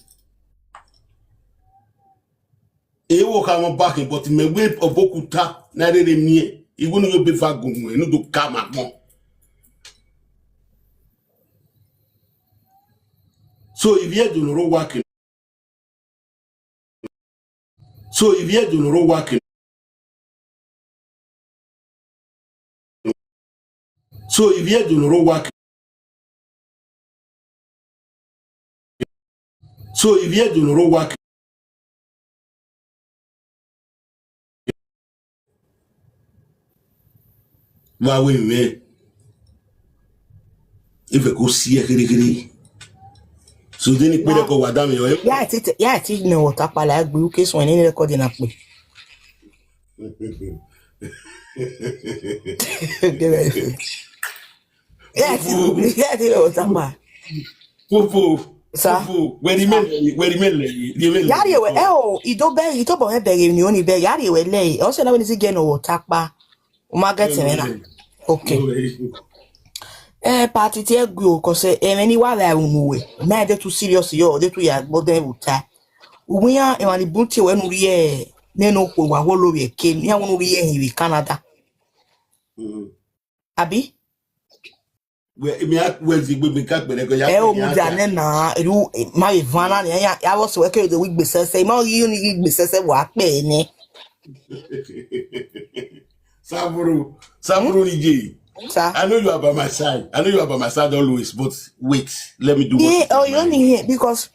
E wo kha mwẹ ọba khin, but mẹ wẹ ọbọ okuta na rherhe miẹn, Iwu ne u yo be eva gun muẹn, ne u do ka ma agbọn. So, ivbi Ẹdo ne ọ rre owa ke. So, ivbi Ẹdo ne ọ rre owa ke. So, ivbi Ẹdo ne ọ rre owa ke. So, ivbi Ẹdo ne ọ rre owa ke. Vbe avbe mwẹ, I fẹ ko si ẹre kherhe kherhe. So, de ne ikpe rẹ kọ wa da mwẹ ọre. Ya ti, ya ti nọ ọta kpala gbe uke suẹn ne record na kpe. Ya ti, ya ti nọ ọta kpa. Popo. Sa. Popo. Wẹ rhie mẹ lẹ, wẹ rhie mẹ lẹ, rhie mẹ lẹ. Ya rhie wẹ, ẹ o, idobẹ, idobọ mwẹ bẹghe ni oni bẹ, ya rhie wẹ lẹ, ọ sẹ na wẹ ni si gẹ nọ ọta kpa. U ma get ẹmwẹ na. Okay. Eh, party tie gui o, cause, eh, ẹmwẹ ni wa vbe unu wẹ. Ma de too serious yo, de too ya gbọdọ vbe ota. Uwẹ iran, emwa ni bun tie wẹ ne u rhie, nene okhuo wa wo lo vbe eke, iran wẹ ne u rhie hin vbe Canada. Mm. Abi? Wẹ, mi a wẹ zigbe mi ka gbẹrẹ gọ ya. Ẹ o, mu dia nẹ na, eru, ma vbe van na ni, ya, ya vbọ sẹ wẹ ke do wi gbe sẹsẹ, ma ghi ni ghi gbe sẹsẹ wa kpẹ nẹ. Savuru, Savuru ni ye. Sir. I know you are by my side. I know you are by my side always, but wait, let me do what. Yeah, oh, you only here because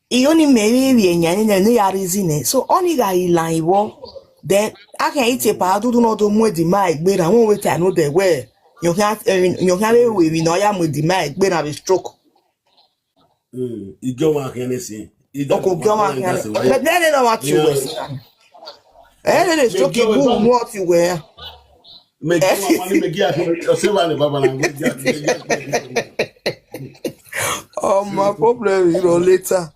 you only marry we nya ni ne ya reason eh. So only ga ila iwo. Then I can eat a pa dudu no do mu di ma egbe na won wait I know the way. You can't, you can't we we no ya mu di ma egbe na be stroke. Mm, igiọmwa khian ne sin. Ọkọ igiọmwa khian ne. But then they don't want you well. Eh, they dey stroke you good, what you wear. Me give my money, me give her, say, "Why the Baba na go get me?" Oh, my problem, you know, later.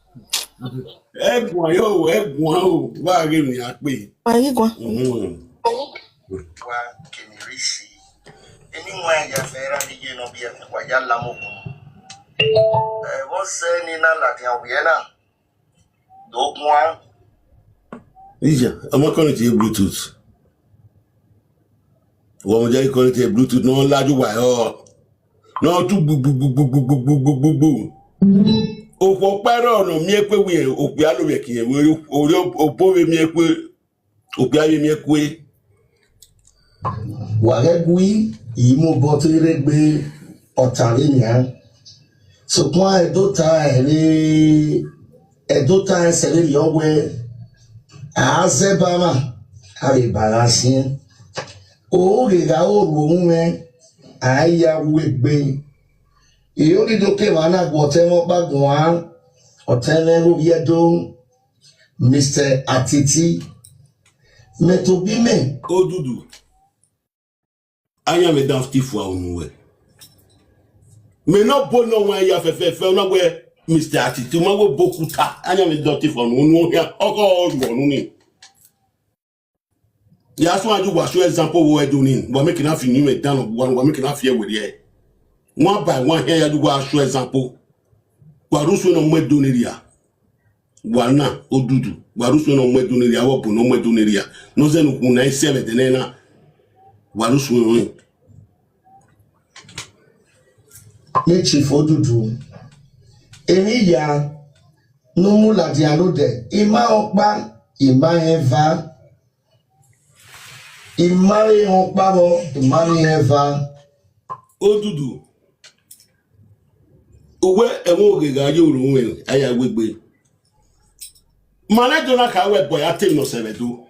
Ẹguan yo, ẹguan o, wa ghe mi akpe. Why you go? Mhm. Wa kini risi. Eni wan ya fẹ ra ni ye nọ biẹ, wa ya la mo kun. Eh, vbọ sẹ ne I na ladian wiẹ na? Do guan. Ija, ọmọ connect ye Bluetooth. Wọ mọ ja connect ye Bluetooth, nọ laju wa ọ. Nọ tu gbugbugbugbugbugbugbu. Okhuo ọkpa rrọọ ne ọ miẹn kue wẹ okpia lo vbe ẹki yẹn, wẹ ori obo vbe miẹn kue. Okpia vbe miẹn kue. Wa ghẹ gui, I mobọ te rre egbe ọta vbe nian. Sokpan ẹdẹ ota ẹre, ẹdẹ ota ẹsẹ vberriọ wẹẹ, a zẹ ba mwa, a vbe ba gha siẹn. Oghe gha ru ohun mwẹ, a i ya wu egbe. Iro ni do ke emwa na gu ọtẹn mwẹ ọkpa guan, ọtẹn mwẹ vbe ovbi Ẹdo, Mister Atiti, mẹ tobọ imẹ. Odudu, ayan mwẹ dan Steve wa unu wẹ. Mẹ ne ọ bo ne ọwan ya fẹfẹfẹ, ọ na wẹ Mister Atiti, u ma wẹ obo okuta, ayan mwẹ dan Steve wa unu, unu khian, ọkọ ọ ru ọnu ni. Ya suẹn, wa show example vbe Ẹdo ni, wa make na fi unu mwẹ dan nọ, wa, wa make na fi ẹre werriẹ. One by one here, ya wa show example. Wa rhie usun ne ọ mu Ẹdo ni rria. Wa na Odudu, wa rhie usun ne ọ mu Ẹdo ni rria, wa bu ne ọ mu Ẹdo ni rria. Ne ọ zẹ ne ukhunmwu na i sẹ vbe ẹdẹ nẹ na, wa rhie usun ẹre. Ne Chief Odudu, emwi ya ne u mu ladian rre odẹ, I ma rẹn ọkpa, I ma rẹn eva. I ma rẹn ọkpa vbọ, I ma rẹn eva. Odudu, uwẹ ẹmwẹ oghe gha ye oro mwẹ, a ya wegbe. Ma na do na kha wẹ ẹbọ ya te emwi ne ọ sẹ vbe Ẹdo.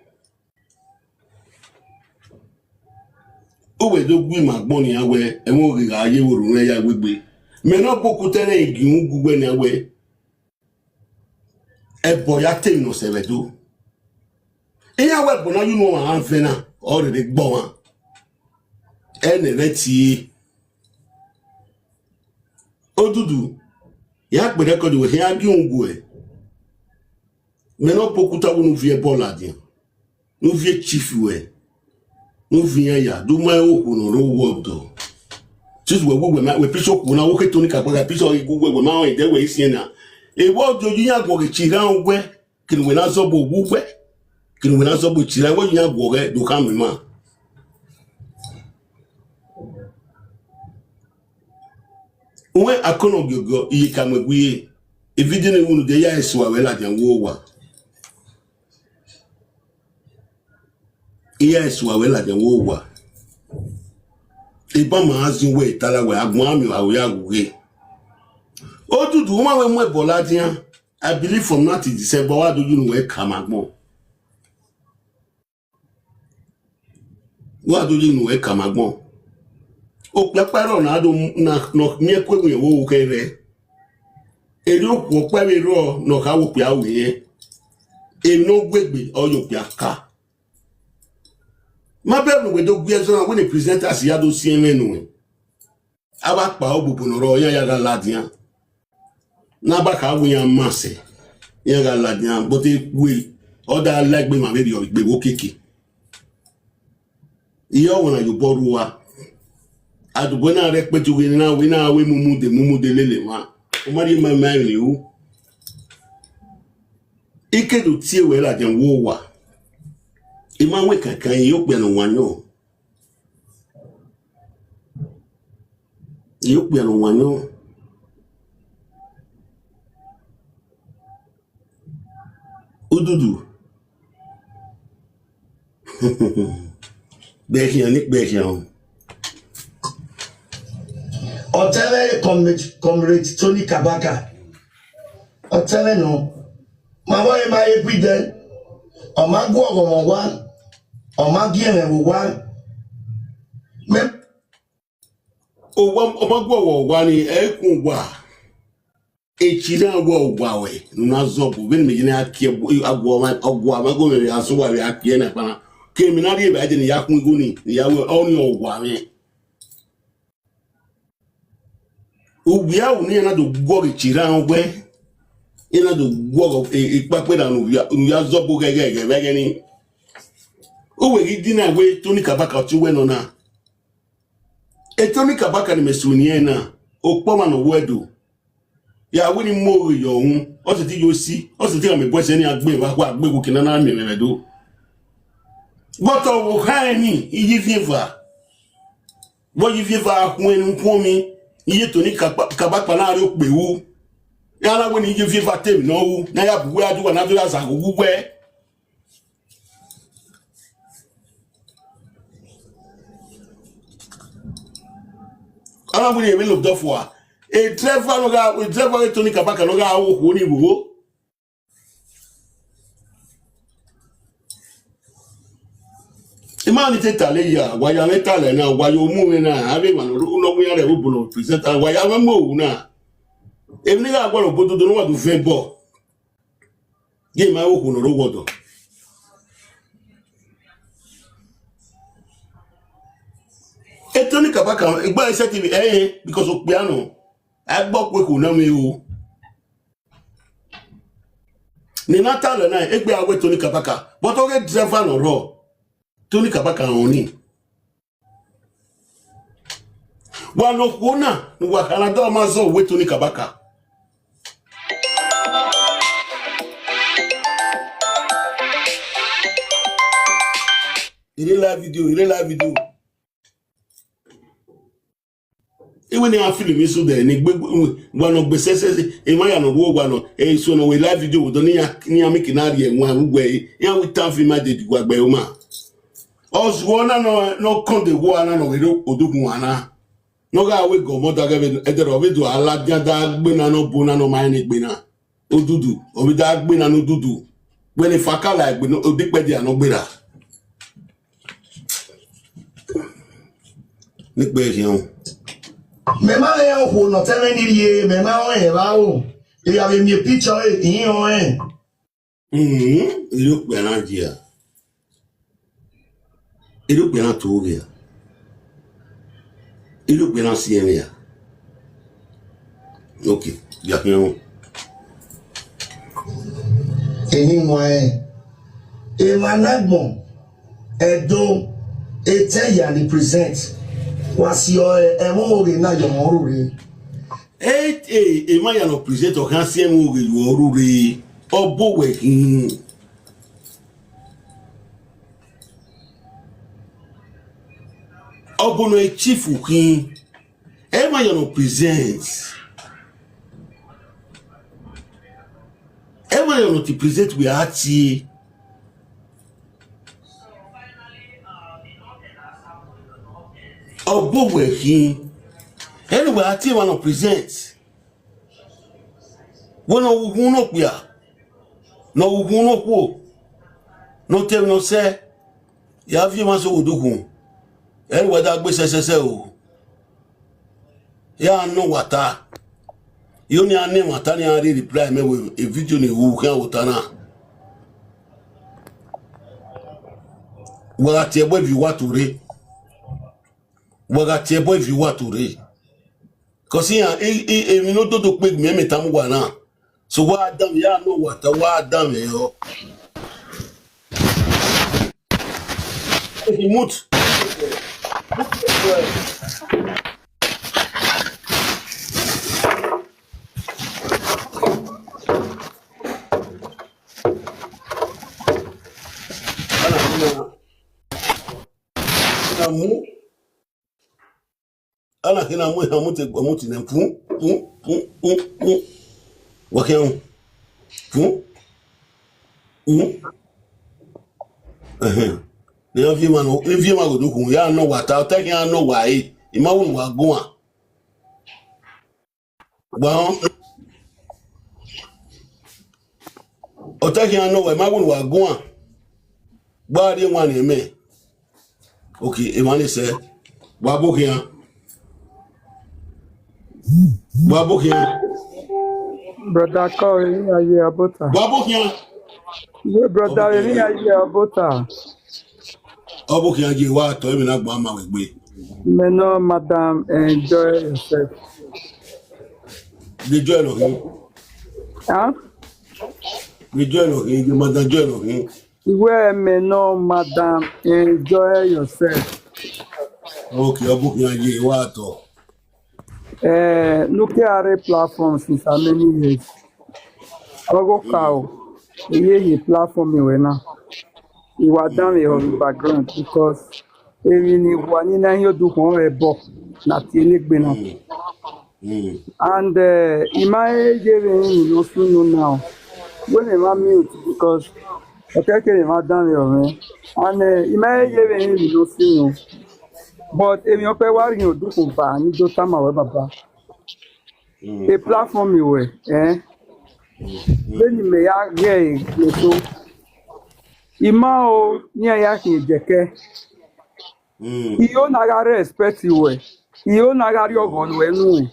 Uwẹ do gu ima agbọn nian wẹ ẹmwẹ oghe gha ye oro mwẹ, a ya wegbe. Mẹ ne ọ gbe okuta ẹre gie ugu wẹ nian wẹ ẹbọ ya te emwi ne ọ sẹ vbe Ẹdo. Iran wẹ ẹbọ na ye unu ọmwa vẹn na, ọ rere gbe ọmwa. Ẹnẹ rẹ tie. Odudu, ya gbe record wẹ khian gie ugu ẹ. Mẹ ne ọ bu okuta wẹ ne u viẹ ẹbọ ladian, ne u viẹ chief wẹ, ne u viẹ iran ya, do ma rẹn okhuo ne ọ rre owa ọdọ. Since wẹ wẹ wẹ ma, wẹ picture okhuo na, wẹ ke to ni ka gba picture igu wẹ, wẹ ma rẹn ẹdẹ wẹ i siẹn na. Evba ọdọ ye iran guọghọ echirhan wẹ, kene wẹ na zọbọ owu wẹ, kene wẹ na zọbọ echirhan wẹ, iran guọghọ do khama ima. Uwẹ akọnọ giọgiọ, iye ka mu egbe iye. Evidio ne unu de ya sua wẹ ladian wo owa. Iran sua wẹ ladian wo owa. Eba ma a zin wẹ itala wẹ agbọn amio aro ya ghughe. Odudu, u ma wẹ mu ẹbọ ladian. I believe from now till December, wa do yi unu wẹ ka ma agbọn. Wa do yi unu wẹ ka ma agbọn. Okpiakpa rrọọ na do na nọ miẹn ku ewinrẹn wo kẹrẹ. Erriọ okhuo ọkpa vbe rrọọ ne ọ kha wo okpia ru irẹn. Emwi ne ọ gu egbe, ọ ya okpia ka. Ma bẹghe ne uwẹ do gu ẹzọ na wẹ ne presenters ya do si ẹmwẹ nuẹn. A vbe kpa ogbogbo ne ọ rrọọ, iran ya gha ladian. Ne a ba kha wẹ iran ma sẹ, iran gha ladian, but ekue, ọ da la egbe emwa vberriọ, egbe vbe okiekie. Iye ọmwa na ye obọ rua. Adugbo na rre ẹkpẹti oghe ne na wẹ, na wẹ mumude, mumude lele emwa. U ma rhie ma ma emwi ru. I ke do tie wẹ ladian wo owa. I ma wẹ kankan, iye okpia ne ọ wan yọ. Iye okpia ne ọ wan yọ. Ududu. Gbe khian ni, gbe khian o. Ọtẹn mwẹ Comrade, Comrade Tony Kabaka. Ọtẹn mwẹ nọ. Ma vbe ọre ma ye gui dẹ. Ọ ma gu ọghọ mwẹ owa. Ọ ma gie mwẹ vbe owa. Mẹ Owa, ọ ma gu ọghọ owa ni, ẹ i kun owa. Echira wẹ owa ruẹ ne u na zọbọ, vbene imẹ ye ne a kie aguọmwa, ọguọmwa gho mwẹ vbe a sẹ owa vbe a kie na kpa na. Ke emwi na rhie vbe a dẹ ne I ya khuan igho ni, ne I ya wẹ ọnii owa mwẹ. Uwia ru ne iran na do guọghọ echira ruẹ, iran na do guọghọ ekpakpe na ne u ya zọbọ ghẹghẹghẹ vbe ẹghẹ ni. Uwẹ ghi dina wẹ Tony Kabaka ọtẹn uwẹ nọ na. Tony Kabaka ne imẹ sunu ẹn na, okpọmwa ne ọ wẹ do. Ya wẹ ne I mu oghe yọ uhunmwu, ọ sẹtin yo si, ọ sẹtin gha mẹ bu ẹsẹ ne a gbe vbe akhuẹ, a gbe vbe okina na miẹn mwẹ do. But ọ vbe okha ẹre ni, I ye ivie eva. Vbe ọ ye ivie eva khuẹn ne ukhuọnmwi, iye Tony Kabaka na rrie okpia ru. Iran na wẹ ne I ye ivie eva te emwi ne ọ ru, ne a ya bu uwẹ a du uwa na do ya zagha uwu uwẹ. Ọ na wẹ ne emwi lodọ fua. Driver ne ọ gha, driver Tony Kabaka ne ọ gha ru okhuo ni vbo. I ma ni te tale ya, wa ya mwẹ talẹ na, wa ya mu mwẹ na, avbe emwa ne ọ ru, ne ọ wu iran rre vbe obọ ne ọ presenter, wa ya mwẹ mu ohu na. Emwi ne I gha gualọ obododo ne uwa do vẹ ẹbọ. Ye ma okhuo ne ọ rre owa ọdọ. Tony Kabaka, egbe ẹre sẹtin vbe ẹre, because okpia nọ, a gbe ọkpẹkhu na mwẹ ro. Ne I na talẹ na, egbe a wẹ Tony Kabaka, but ọ ghe driver ne ọ rrọọ, Tony Kabaka rẹn ọnii. Wa ne okhuo na ne uwa khara da ọ ma zọ wẹ Tony Kabaka. Ire live video, ire live video. Iwẹ ne iran film isu dẹ ne egbe wa nọ gbe sẹsẹ, emwa ya nọ wo wa nọ, eso nọ wẹ live video vbe odọ ne iran, ne iran make na rhie ẹwaẹn vbe uwẹ, iran wẹ tan film a dede wa gbe ẹre ma. Ọ zuọ na nọ, ne ọ kọn de wo a na nọ vbe rre odukhunmwu a na. Ne ọ gha wẹ gọ ọmọ da ghẹ vbe ẹdẹrẹ ọ vbe do a ladian da gbe na ne ọ bu na ne ọ ma rẹn egbe na. Odudu, ọ vbe da gbe na ne odudu. Wẹ ne fakala egbe ne odikpẹdẹ a nọ gberra. Nekpe khian. Mẹ ma rẹn okhuo ne ọtẹn mwẹ ni rhie, mẹ ma rẹn evba ro. I ya vbe miẹn picture ẹre, I rẹn ọnrẹn. Mhm, erriọ okpia na dia. Erriọ okpia na to ghe a. Erriọ okpia na si ẹmwẹ a. Okay, ya khian. Eni wan rẹn, emwa ne agbọn Ẹdo, etẹn ya ni present, wa si ọ ẹmwẹ oghe na ye ọmọ rure. E, e, emwa ya nọ present ọ khian si ẹmwẹ oghe ye ọmọ rure, ọ bu owẹ khin. Ọ bu nọ chief khin. Emwa yọ nọ present. Emwa yọ nọ ti present wẹ a tie. Ọ bu wẹ khin. Ẹre wẹ a tie emwa nọ present. Wẹ ne ọ wu ukhun ne okpia, ne ọ wu ukhun ne okhuo, ne ọ te emwi ne ọ sẹ, ya viọ emwa sẹ odukhunmwu. Ẹre wẹ da gbe sẹsẹsẹ o. Ya nọ wa ta. Yo, ne a na ẹmwata ne iran rhie reply mẹ vbe e video ne I ru khian vbe ota na. Wa gha tie ẹbọ view uwa to rre. Wa gha tie ẹbọ view uwa to rre. Cause iran, i, i, emwi ne ododo kpe miẹn mẹ tama uwa na. So wa danmwẹ, ya nọ wa ta, wa danmwẹ yọ. He mute. Ana khe na mu ehan mu te, mu te nẹ, fun, fun, fun, fun, fun. Wa khian mu. Fun. Fun. Ẹhẹn. Ne iran viọ emwa nọ, e viọ emwa ghe odukhunmwu, ya nọ wa ta, ọ ta khian nọ wa re. I ma wu ne uwa guan. Wa họn. Ọ ta khian nọ wa, I ma wu ne uwa guan. Gba rrie wan ne mẹ. Okay, emwa ni sẹ. Wa bo khian. Wa bo khian. Brother Kọ, emwi ya ye ọbota. Wa bo khian. Iwe brother, emwi ya ye ọbota. Ọ bo khian ye wa tọ, emwi na gba ma wẹ gbe. Mẹ nọ, madam, enjoy yourself. They join on him. Huh? They join on him. The madam join on him. Iwe mẹ nọ, madam, enjoy yourself. Okay, ọ bu khian ye wa tọ. Eh, look at the platform since how many years? Ọgọ ka o, eye ye platform wẹ na. I wa danmwẹ ehọ vbe background because emwi ne I wa ni na hin odukhunmwu ẹbọ na tie ne egbe na. Mm. And eh, I ma he ye vbe emwi ne ọ sunu now. Wẹ ne emwa mute because ọ kẹkẹ ne emwa danmwẹ ọmwẹ. And eh, I ma he ye vbe emwi ne ọ sunu. But emwi ọkpa wa rhie odukhunmwu ba ni do tama wẹ baba. Mm. E platform wẹ, eh? Vbene imẹ ya ghe eso, I ma ho ne iran ya khian jẹkẹ. Mm. I ho na gha respect wẹ, I ho na gha rhie ọghọ nuẹ nuẹn,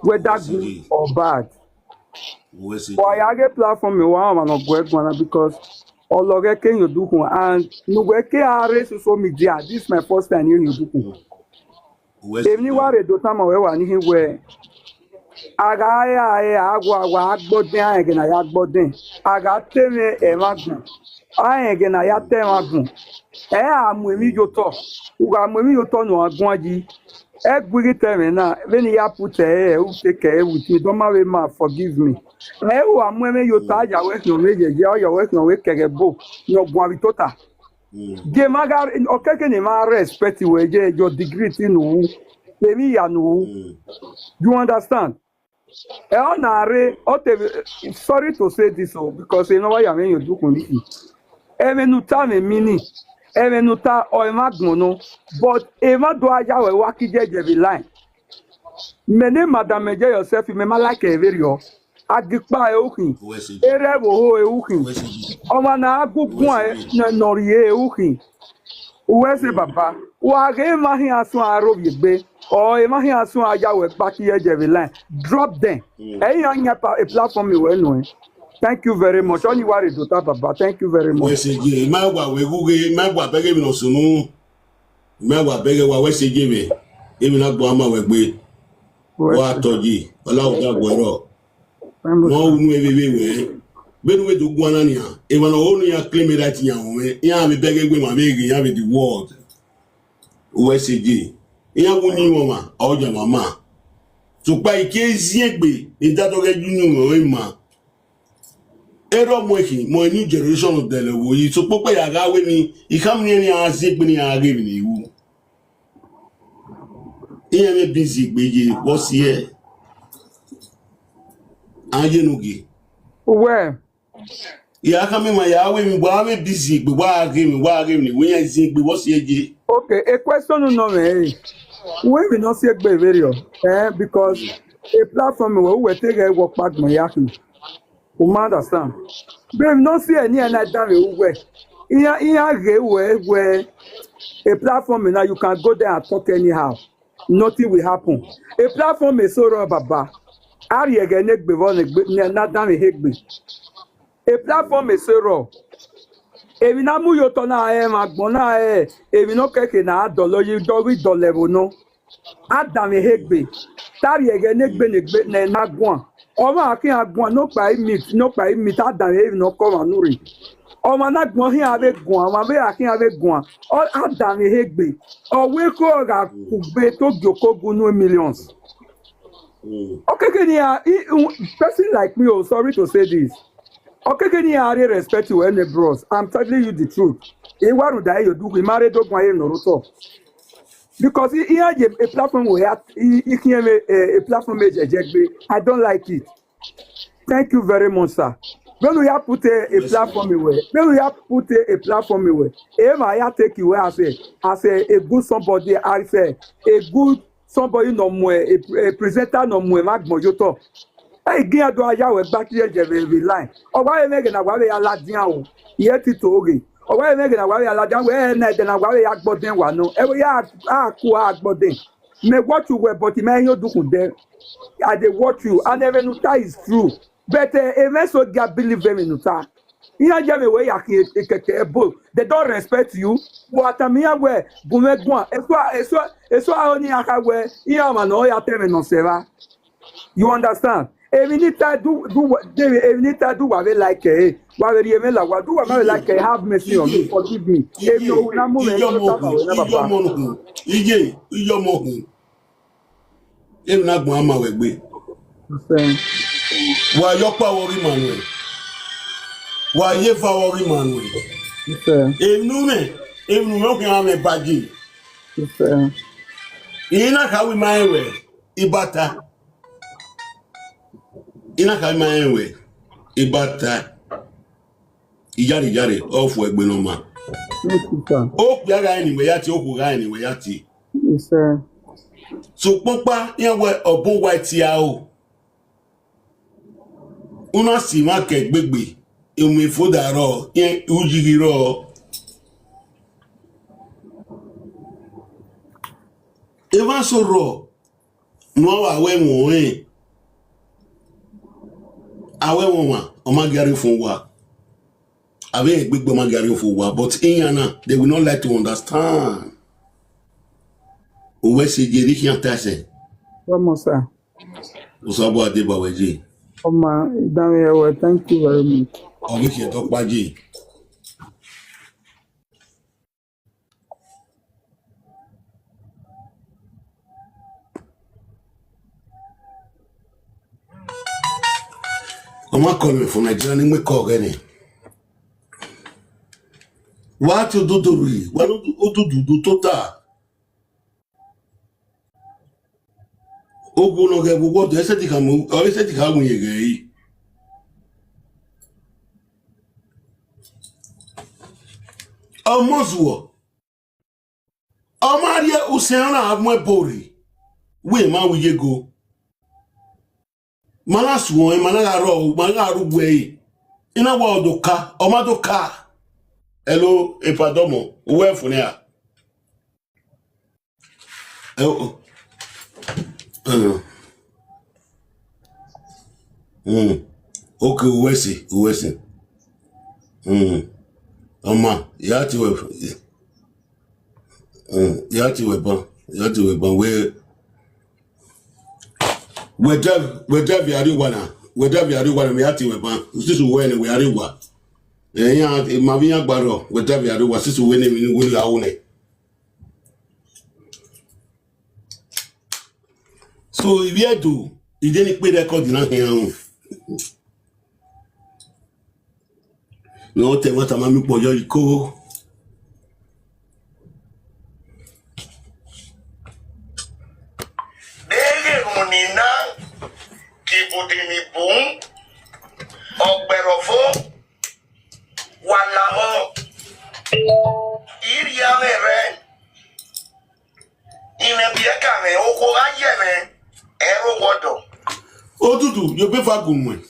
whether good or bad. Wa ya ghe platform wa ọmwa ne ọ guẹ guan na because ọ lọghẹ ke hin odukhunmwu and ne uwẹ ke a rre social media, this is my first time ne I rhie odukhunmwu. Emwi ne I wa rhe do tama wẹ wa ni hin wẹ, a gha re a re a wa wa a gbọdẹn, a rẹn ẹghẹ ne a ya gbọdẹn, a gha te mwẹ ẹmwẹ agbọn, a rẹn ẹghẹ ne a ya ta ẹmwẹ agbọn, ẹ a mu emwi ye otọ, u gha mu emwi ye otọ ne uan guan yi. Ẹgu I ghi ta ẹmwẹ na, vbene I ya put ẹre, u take ẹre with me, do ma vbe ma forgive me. Ẹ u gha mu ẹmwẹ ye otọ, a ya wẹ khian mwẹ yẹyẹ, ọ ya wẹ khian mwẹ kẹghẹ ebo ne ọ guan vbe tota. Gie ma gha, ọ kẹkẹ ne ma respect wẹ ye your degree ti ne u ru, emwi ya ne u ru. You understand? Ẹ ọ na rre, ọ te, sorry to say this o, because ẹ ne ọ wa ya mwẹ yan odukhunmwu ni. Ẹmwẹ ne u ta mwẹ mini, ẹmwẹ ne u ta ọ emwa agbọn nọ, but emwa do a ya wẹ wa ki jẹjẹ vbe line. Mẹ ne madam, enjoy yourself, mẹ ma like ẹre vberriọ. Agikpa ẹre ukhin, erha ẹvbo ho ẹre ukhin, ọmwa ne a gu guan ne ọ rrie ẹre ukhin. Uwẹ sẹ baba, wa ghe emwa khian suẹn a rhovbiegbe, ọ emwa khian suẹn a ya wẹ gba ki yẹjẹ vbe line, drop them. Ẹ i iran yan pa- e platform wẹ nuẹn. Thank you very much. Ọni wa rre do ta baba. Thank you very much. Wẹ sẹ je, I ma wa wẹ ghughe, I ma wa bẹghe emwi ne ọ sunu. I ma wa bẹghe wa, wẹ sẹ je vbe emwi na gba ma wẹ gbe. Wa tọ yi, ọ la wẹ ya guẹ rrọọ. Wẹ unu ẹvbe vbe wẹ, vbene u vbe do guan na nian, emwa ne ọ ho ne iran claim right yan ruẹn, iran vbe bẹghe wẹ ma vbe ghe iran vbe the world. Wẹ sẹ je, iran wu ni mwẹ ọmwa, ọ ya mwẹ ma. Sokpan I ke ziengbe ne I dadọghẹ ye uyinmwẹ ọnrẹn ma. Erha ọmọ ẹkhin, mẹ new generation dẹlẹ wo yi, sokpan okpia ya gha wẹ ni, I khama iran ne iran ziengbe ne iran ghe emwi ne I ru. Iran mwẹ busy egbe ye, vbọ siẹ? A ye ne u gie. Uwẹ. Ya khama ima ya wẹ emwi, wa mwẹ busy egbe, wa ghe emwi, wa ghe emwi, wẹ iran zin egbe, vbọ siẹ ye. Okay, a question nọ mwẹ re. Wẹ emwi ne ọ si egbe vberriọ, eh, because a platform wẹ uwẹ te ghẹ wẹ ọkpa agbọn ya khin. U ma understand? But emwi ne ọ si ẹre ne iran na danmwehọ uwẹ. Iran, iran ghe wẹ, wẹ a platform na, you can go there and talk anyhow. Nothing will happen. A platform eso rrọọ baba. A rhie ẹghẹ ne egbe vbọ ne egbe, ne, na danmwehọ egbe. A platform eso rrọọ. Emwi na mu ye otọ na rẹn, emwa agbọn na rẹn, emwi ne ọ kẹkẹ na a dọlọ ye, dọ ghi dọlọ ẹvbo nọ. A danmwehọ egbe. Te a rhie ẹghẹ ne egbe ne egbe ne na guan. Ọmwa a khian guan, ne ọ kpa i meet, ne ọ kpa i meet, a danmwehọ emwi ne ọ kọ ọmwa nu rre. Ọmwa na guan khian vbe guan, ọmwa vbe a khian vbe guan. Ọ, a danmwehọ egbe. Ọ wẹ ekhọe gha kugbe to gie okogu nu millions. Mm. Okeke ne iran, i, u, person like me, oh, sorry to say this. Okeke ne iran rhie respect you, eh, bros. I'm telling you the truth. I wa rhunmwuda ẹre ye odughu, I ma rre do guan ye nọ rre otọ. Because i, iran ye a platform wẹ ya, i, i khian mwẹ, eh, a platform ẹzẹzẹ gbe. I don't like it. Thank you very much, sir. When we have put a, a platform away, when we have put a, a platform away, emwa ya take you as a, as a, a good somebody, as a, a good somebody nọ mu, a, a presenter nọ mu emwa agbọn ye otọ. Ẹ i gi iran do a ya wẹ gba tie ẹzẹ vbe, vbe line. Ọ wa re mwẹ ẹghẹ ne a wa vbe ya ladian o, I re Tito ghe. Ọ wa re mwẹ ẹghẹ ne a wa vbe ya ladian wẹ, ẹ na ẹdẹ ne a wa vbe ya gbe ọdẹn wa nọ. Ẹ vbe ya a ku a gbe ọdẹn. Mẹ watch you well, but I ma rẹn odukhunmwu dẹ. I dey watch you, and ẹmwẹ ne u ta is true. But, eh, emwa eso gia believe ẹmwẹ ne u ta. Iran ye mwẹ wẹ ya khin ekẹkẹ ẹbo. They don't respect you. Wa tama iran wẹ, gu mwẹ guan. Eso, eso, eso aro ne iran kha wẹ, iran ọmwa ne ọ ya ta ẹmwẹ ne ọ sẹ evba. You understand? Emwi ne I ta do, do wa, de, emwi ne I ta do wa vbe like ẹre. Wa vbe rhie mwẹ la, wa do wa ma vbe like ẹre. Have mercy on me, forgive me. Emwi ne u na mu mwẹ, iye ọmọ hun, iye ọmọ hun, iye, iye ọmọ hun. Emwi na gbọn ama wẹ gbe. Sir. Wa ye ọkpa vbe ọghe ima nuẹn. Wa ye eva vbe ọghe ima nuẹn. Sir. Emwi ne u mwẹ, emwi ne u mwẹ, ọ khian mwẹ ba je. Sir. I na kha wẹ ima rẹn wẹ, I ba ta. I na kha wẹ ima rẹn wẹ, I ba ta. Iyare iyare, ọ fu egbe ne ọ ma. Thank you, sir. Okpia gha rẹn ne wẹ ya tie, okhuo gha rẹn ne wẹ ya tie. Yes, sir. Sokpan ọkpa, iran wẹ ọbọ uwa tie aro. U na si emwa ke egbegbe, emwi foda rrọọ, rẹn uyighi rrọọ. Emwa eso rrọọ, ne ọ wa wẹ ẹmwẹ ọnrẹn, a wẹ ẹmwẹ ọmwa, ọ ma gie a rhie fo uwa. A vbe rẹn egbegbe, ọ ma gie a rhie fo uwa, but iran na, they will not like to understand. Uwẹ sẹ, je ne I khian ta ẹsẹ. Vamos, sir. Osanobua deba wẹ ye. Ọ ma, I danmwehọ wẹ, thank you very much. Ọ vbe khian dọkpa ye. Ọ ma call me from Nigeria, ne I mu call ọghẹe nẹ. Wa tie odudu rri, wa ne odudu do tota. Ogun ne ọ ghẹ vbe uwu ọdọ, ẹ sẹtin khama, ọ sẹtin khama winna ẹghẹ ẹre. Ọ mọ zuọ, ọ ma rhie usẹn ọnrẹn a mu ẹbo rre, wẹ ma ru iyego. Ma na suẹn, ma na gha rrọọ, ma na gha rre uwu ẹre. I na wa do ka, ọ ma do ka. Hello, epa dọmọ, uwẹ fune a? Ẹ o. Ẹ o. Mm. Okay, uwẹ sẹ, uwẹ sẹ. Mm. Ọ ma, ya tie wẹ, mm, ya tie wẹ ban, ya tie wẹ ban, wẹ, wẹ drive, wẹ drive ya rrie owa na, wẹ drive ya rrie owa na, mẹ ya tie wẹ ban, sisi uwẹ nẹ, wẹ ya rrie owa. Ẹ, iran, ma vbe iran gba rrọọ, wẹ drive ya rrie owa, sisi uwẹ nẹ, emwi ne uwẹ gha ru nẹ. So, ivbi Ẹdo, I de ni kpe record na khian ru. Ne ọ te ẹmwata ma miẹn ukpọn yọ iko. Ina, ke ibude ni bun, ọgbẹrhọvo, wa lahọ, irria mwẹ rẹ, imẹ biẹ ka mwẹ, okhuo gha ye mwẹ, ẹ i ro owa ọdọ. Odudu, ye obọ eva gu nuẹn.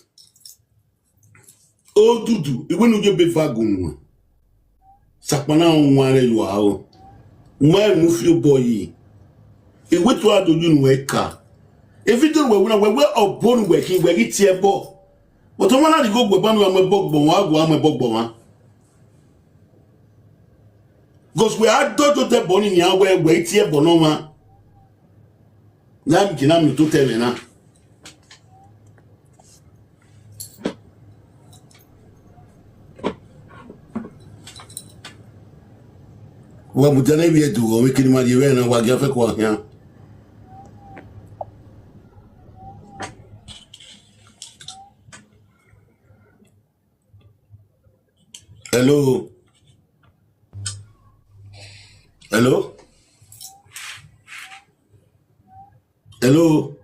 Odudu, I wẹ ne u ye obọ eva gu nuẹn. Sakpa na wan rẹ ye aro. Ma emwi ne u fi obọ yi. I wẹ te u ra do ye unu ẹka. E video ne uwẹ ru na, wẹ wẹ ọbo ne uwẹ khin, wẹ ghi tie ẹbọ. But ọmwa na rhie igho gu ẹbọ ne u ra mu ẹbọ gbọmwa, a gu a mu ẹbọ gbọmwa. Because wẹ a do do ta ẹbọ ni nian, wẹ wẹ i tie ẹbọ ne ọmwa. Na mi kina mi otọ ẹmwẹ na. Wa mudia ne vbiẹ do, ọ vbe kene ima rhie vbe ẹre na, wa gia fẹko khian. Hello. Hello. Hello.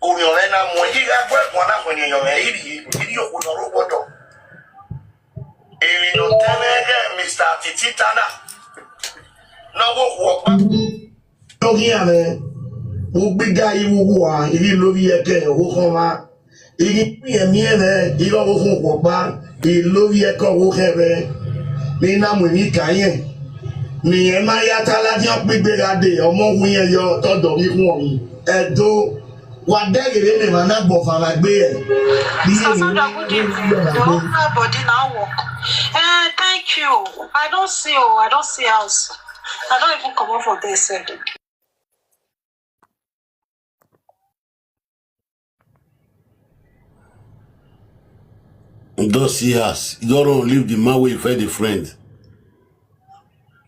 Orhiọn mwẹ na muẹn yi gha gu ẹguan na khuẹnniẹn yọ mwẹ, I rhie, I rhie okhuo ne ọ rre owa ọdọ. Emwi ne ọ tẹn mwẹ ghẹ Mister Titi ta na, ne ọ ghe okhuo ọkpa. Oghian mwẹ, ugbiga i vbe uwa, I ghi lovbiẹ ẹkẹ ọvbokhan ọmwa, I ghi kpiẹn miẹn mwẹ, I ghe ọvbokhan okhuo ọkpa, I lovbiẹ ẹkẹ ọvbokhan ẹmwẹ, ne I na mu emwi ka irẹn, ne irẹn ma ya ta ladian ọkpigbe gha dee, ọmọ wu irẹn yọ, te ọdọ ghi khuọnmwi. Ẹdo, wa dẹghe vbene emwa na gbe ọfan vbe egbe ẹre. Mister Sandra, good evening. The whole body now work. Eh, thank you. I don't see, oh, I don't see house. I don't even comot for there sef. You don see house. You don run leave the man wey you first dey friend.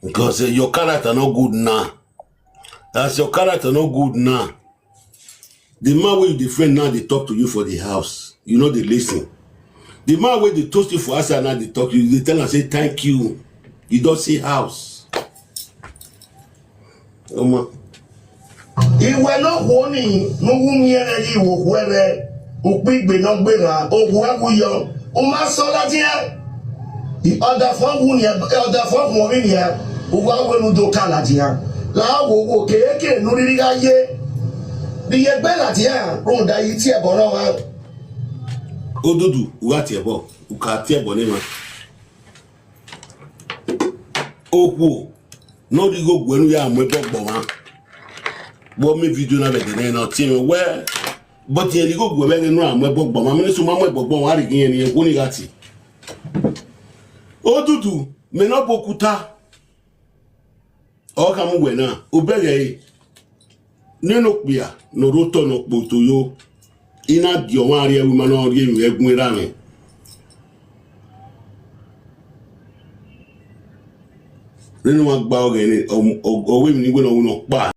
Because, eh, your character no good now. As your character no good now, the man wey you dey friend now dey talk to you for the house. You no dey listen. The man wey dey toast you for outside now dey talk, you dey tell am say, "Thank you." You don see house. Ọmọ. Iwẹ ne okhuo ni, ne u wu miẹn ẹre ye okhuo ẹre, ukpigbe ne ọ gberra, okhuo ẹwu yọ, u ma sẹ ladian. Ọdafọn wu nian, ọdafọn khuọnmwi nian, u wa wẹ ne u do ka ladian. La wo wo keke ne u rhirhi gha ye. Rhie egbe ladian, rhunmwuda I tie ẹbọ ne ọmwa. Odudu, u gha tie ẹbọ, u ka tie ẹbọ ne emwa. Okhuo ne ọ rhie igho gu ẹre ne u ya mu ẹbọ gbọmwa. Vbe ọ miẹn video na vbe ẹdẹ nẹ, ọ tie mwẹ wẹ, but irẹn rhie igho gu ẹre vbe ẹghẹ ne u ra mu ẹbọ gbọmwa, mẹ ne sẹ u ma mu ẹbọ gbọmwa, a rhie igho irẹn ne irẹn okhuo ni gha tie. Odudu, mẹ ne ọ bu okuta. Ọ khama uwẹ na, obọ ẹghẹ ẹre, nene okpia ne ọ rre otọ ne ọ kpo oto yo, I na gie ọmwa rrie ẹvbo ima ne ọ rhie emwi ẹguẹn ra mwẹ. Nene ọmwa gba ọghẹe ne, ọ, ọ, ọ wẹ emwi ne I wẹ ne ọ wu ne ọ kpa.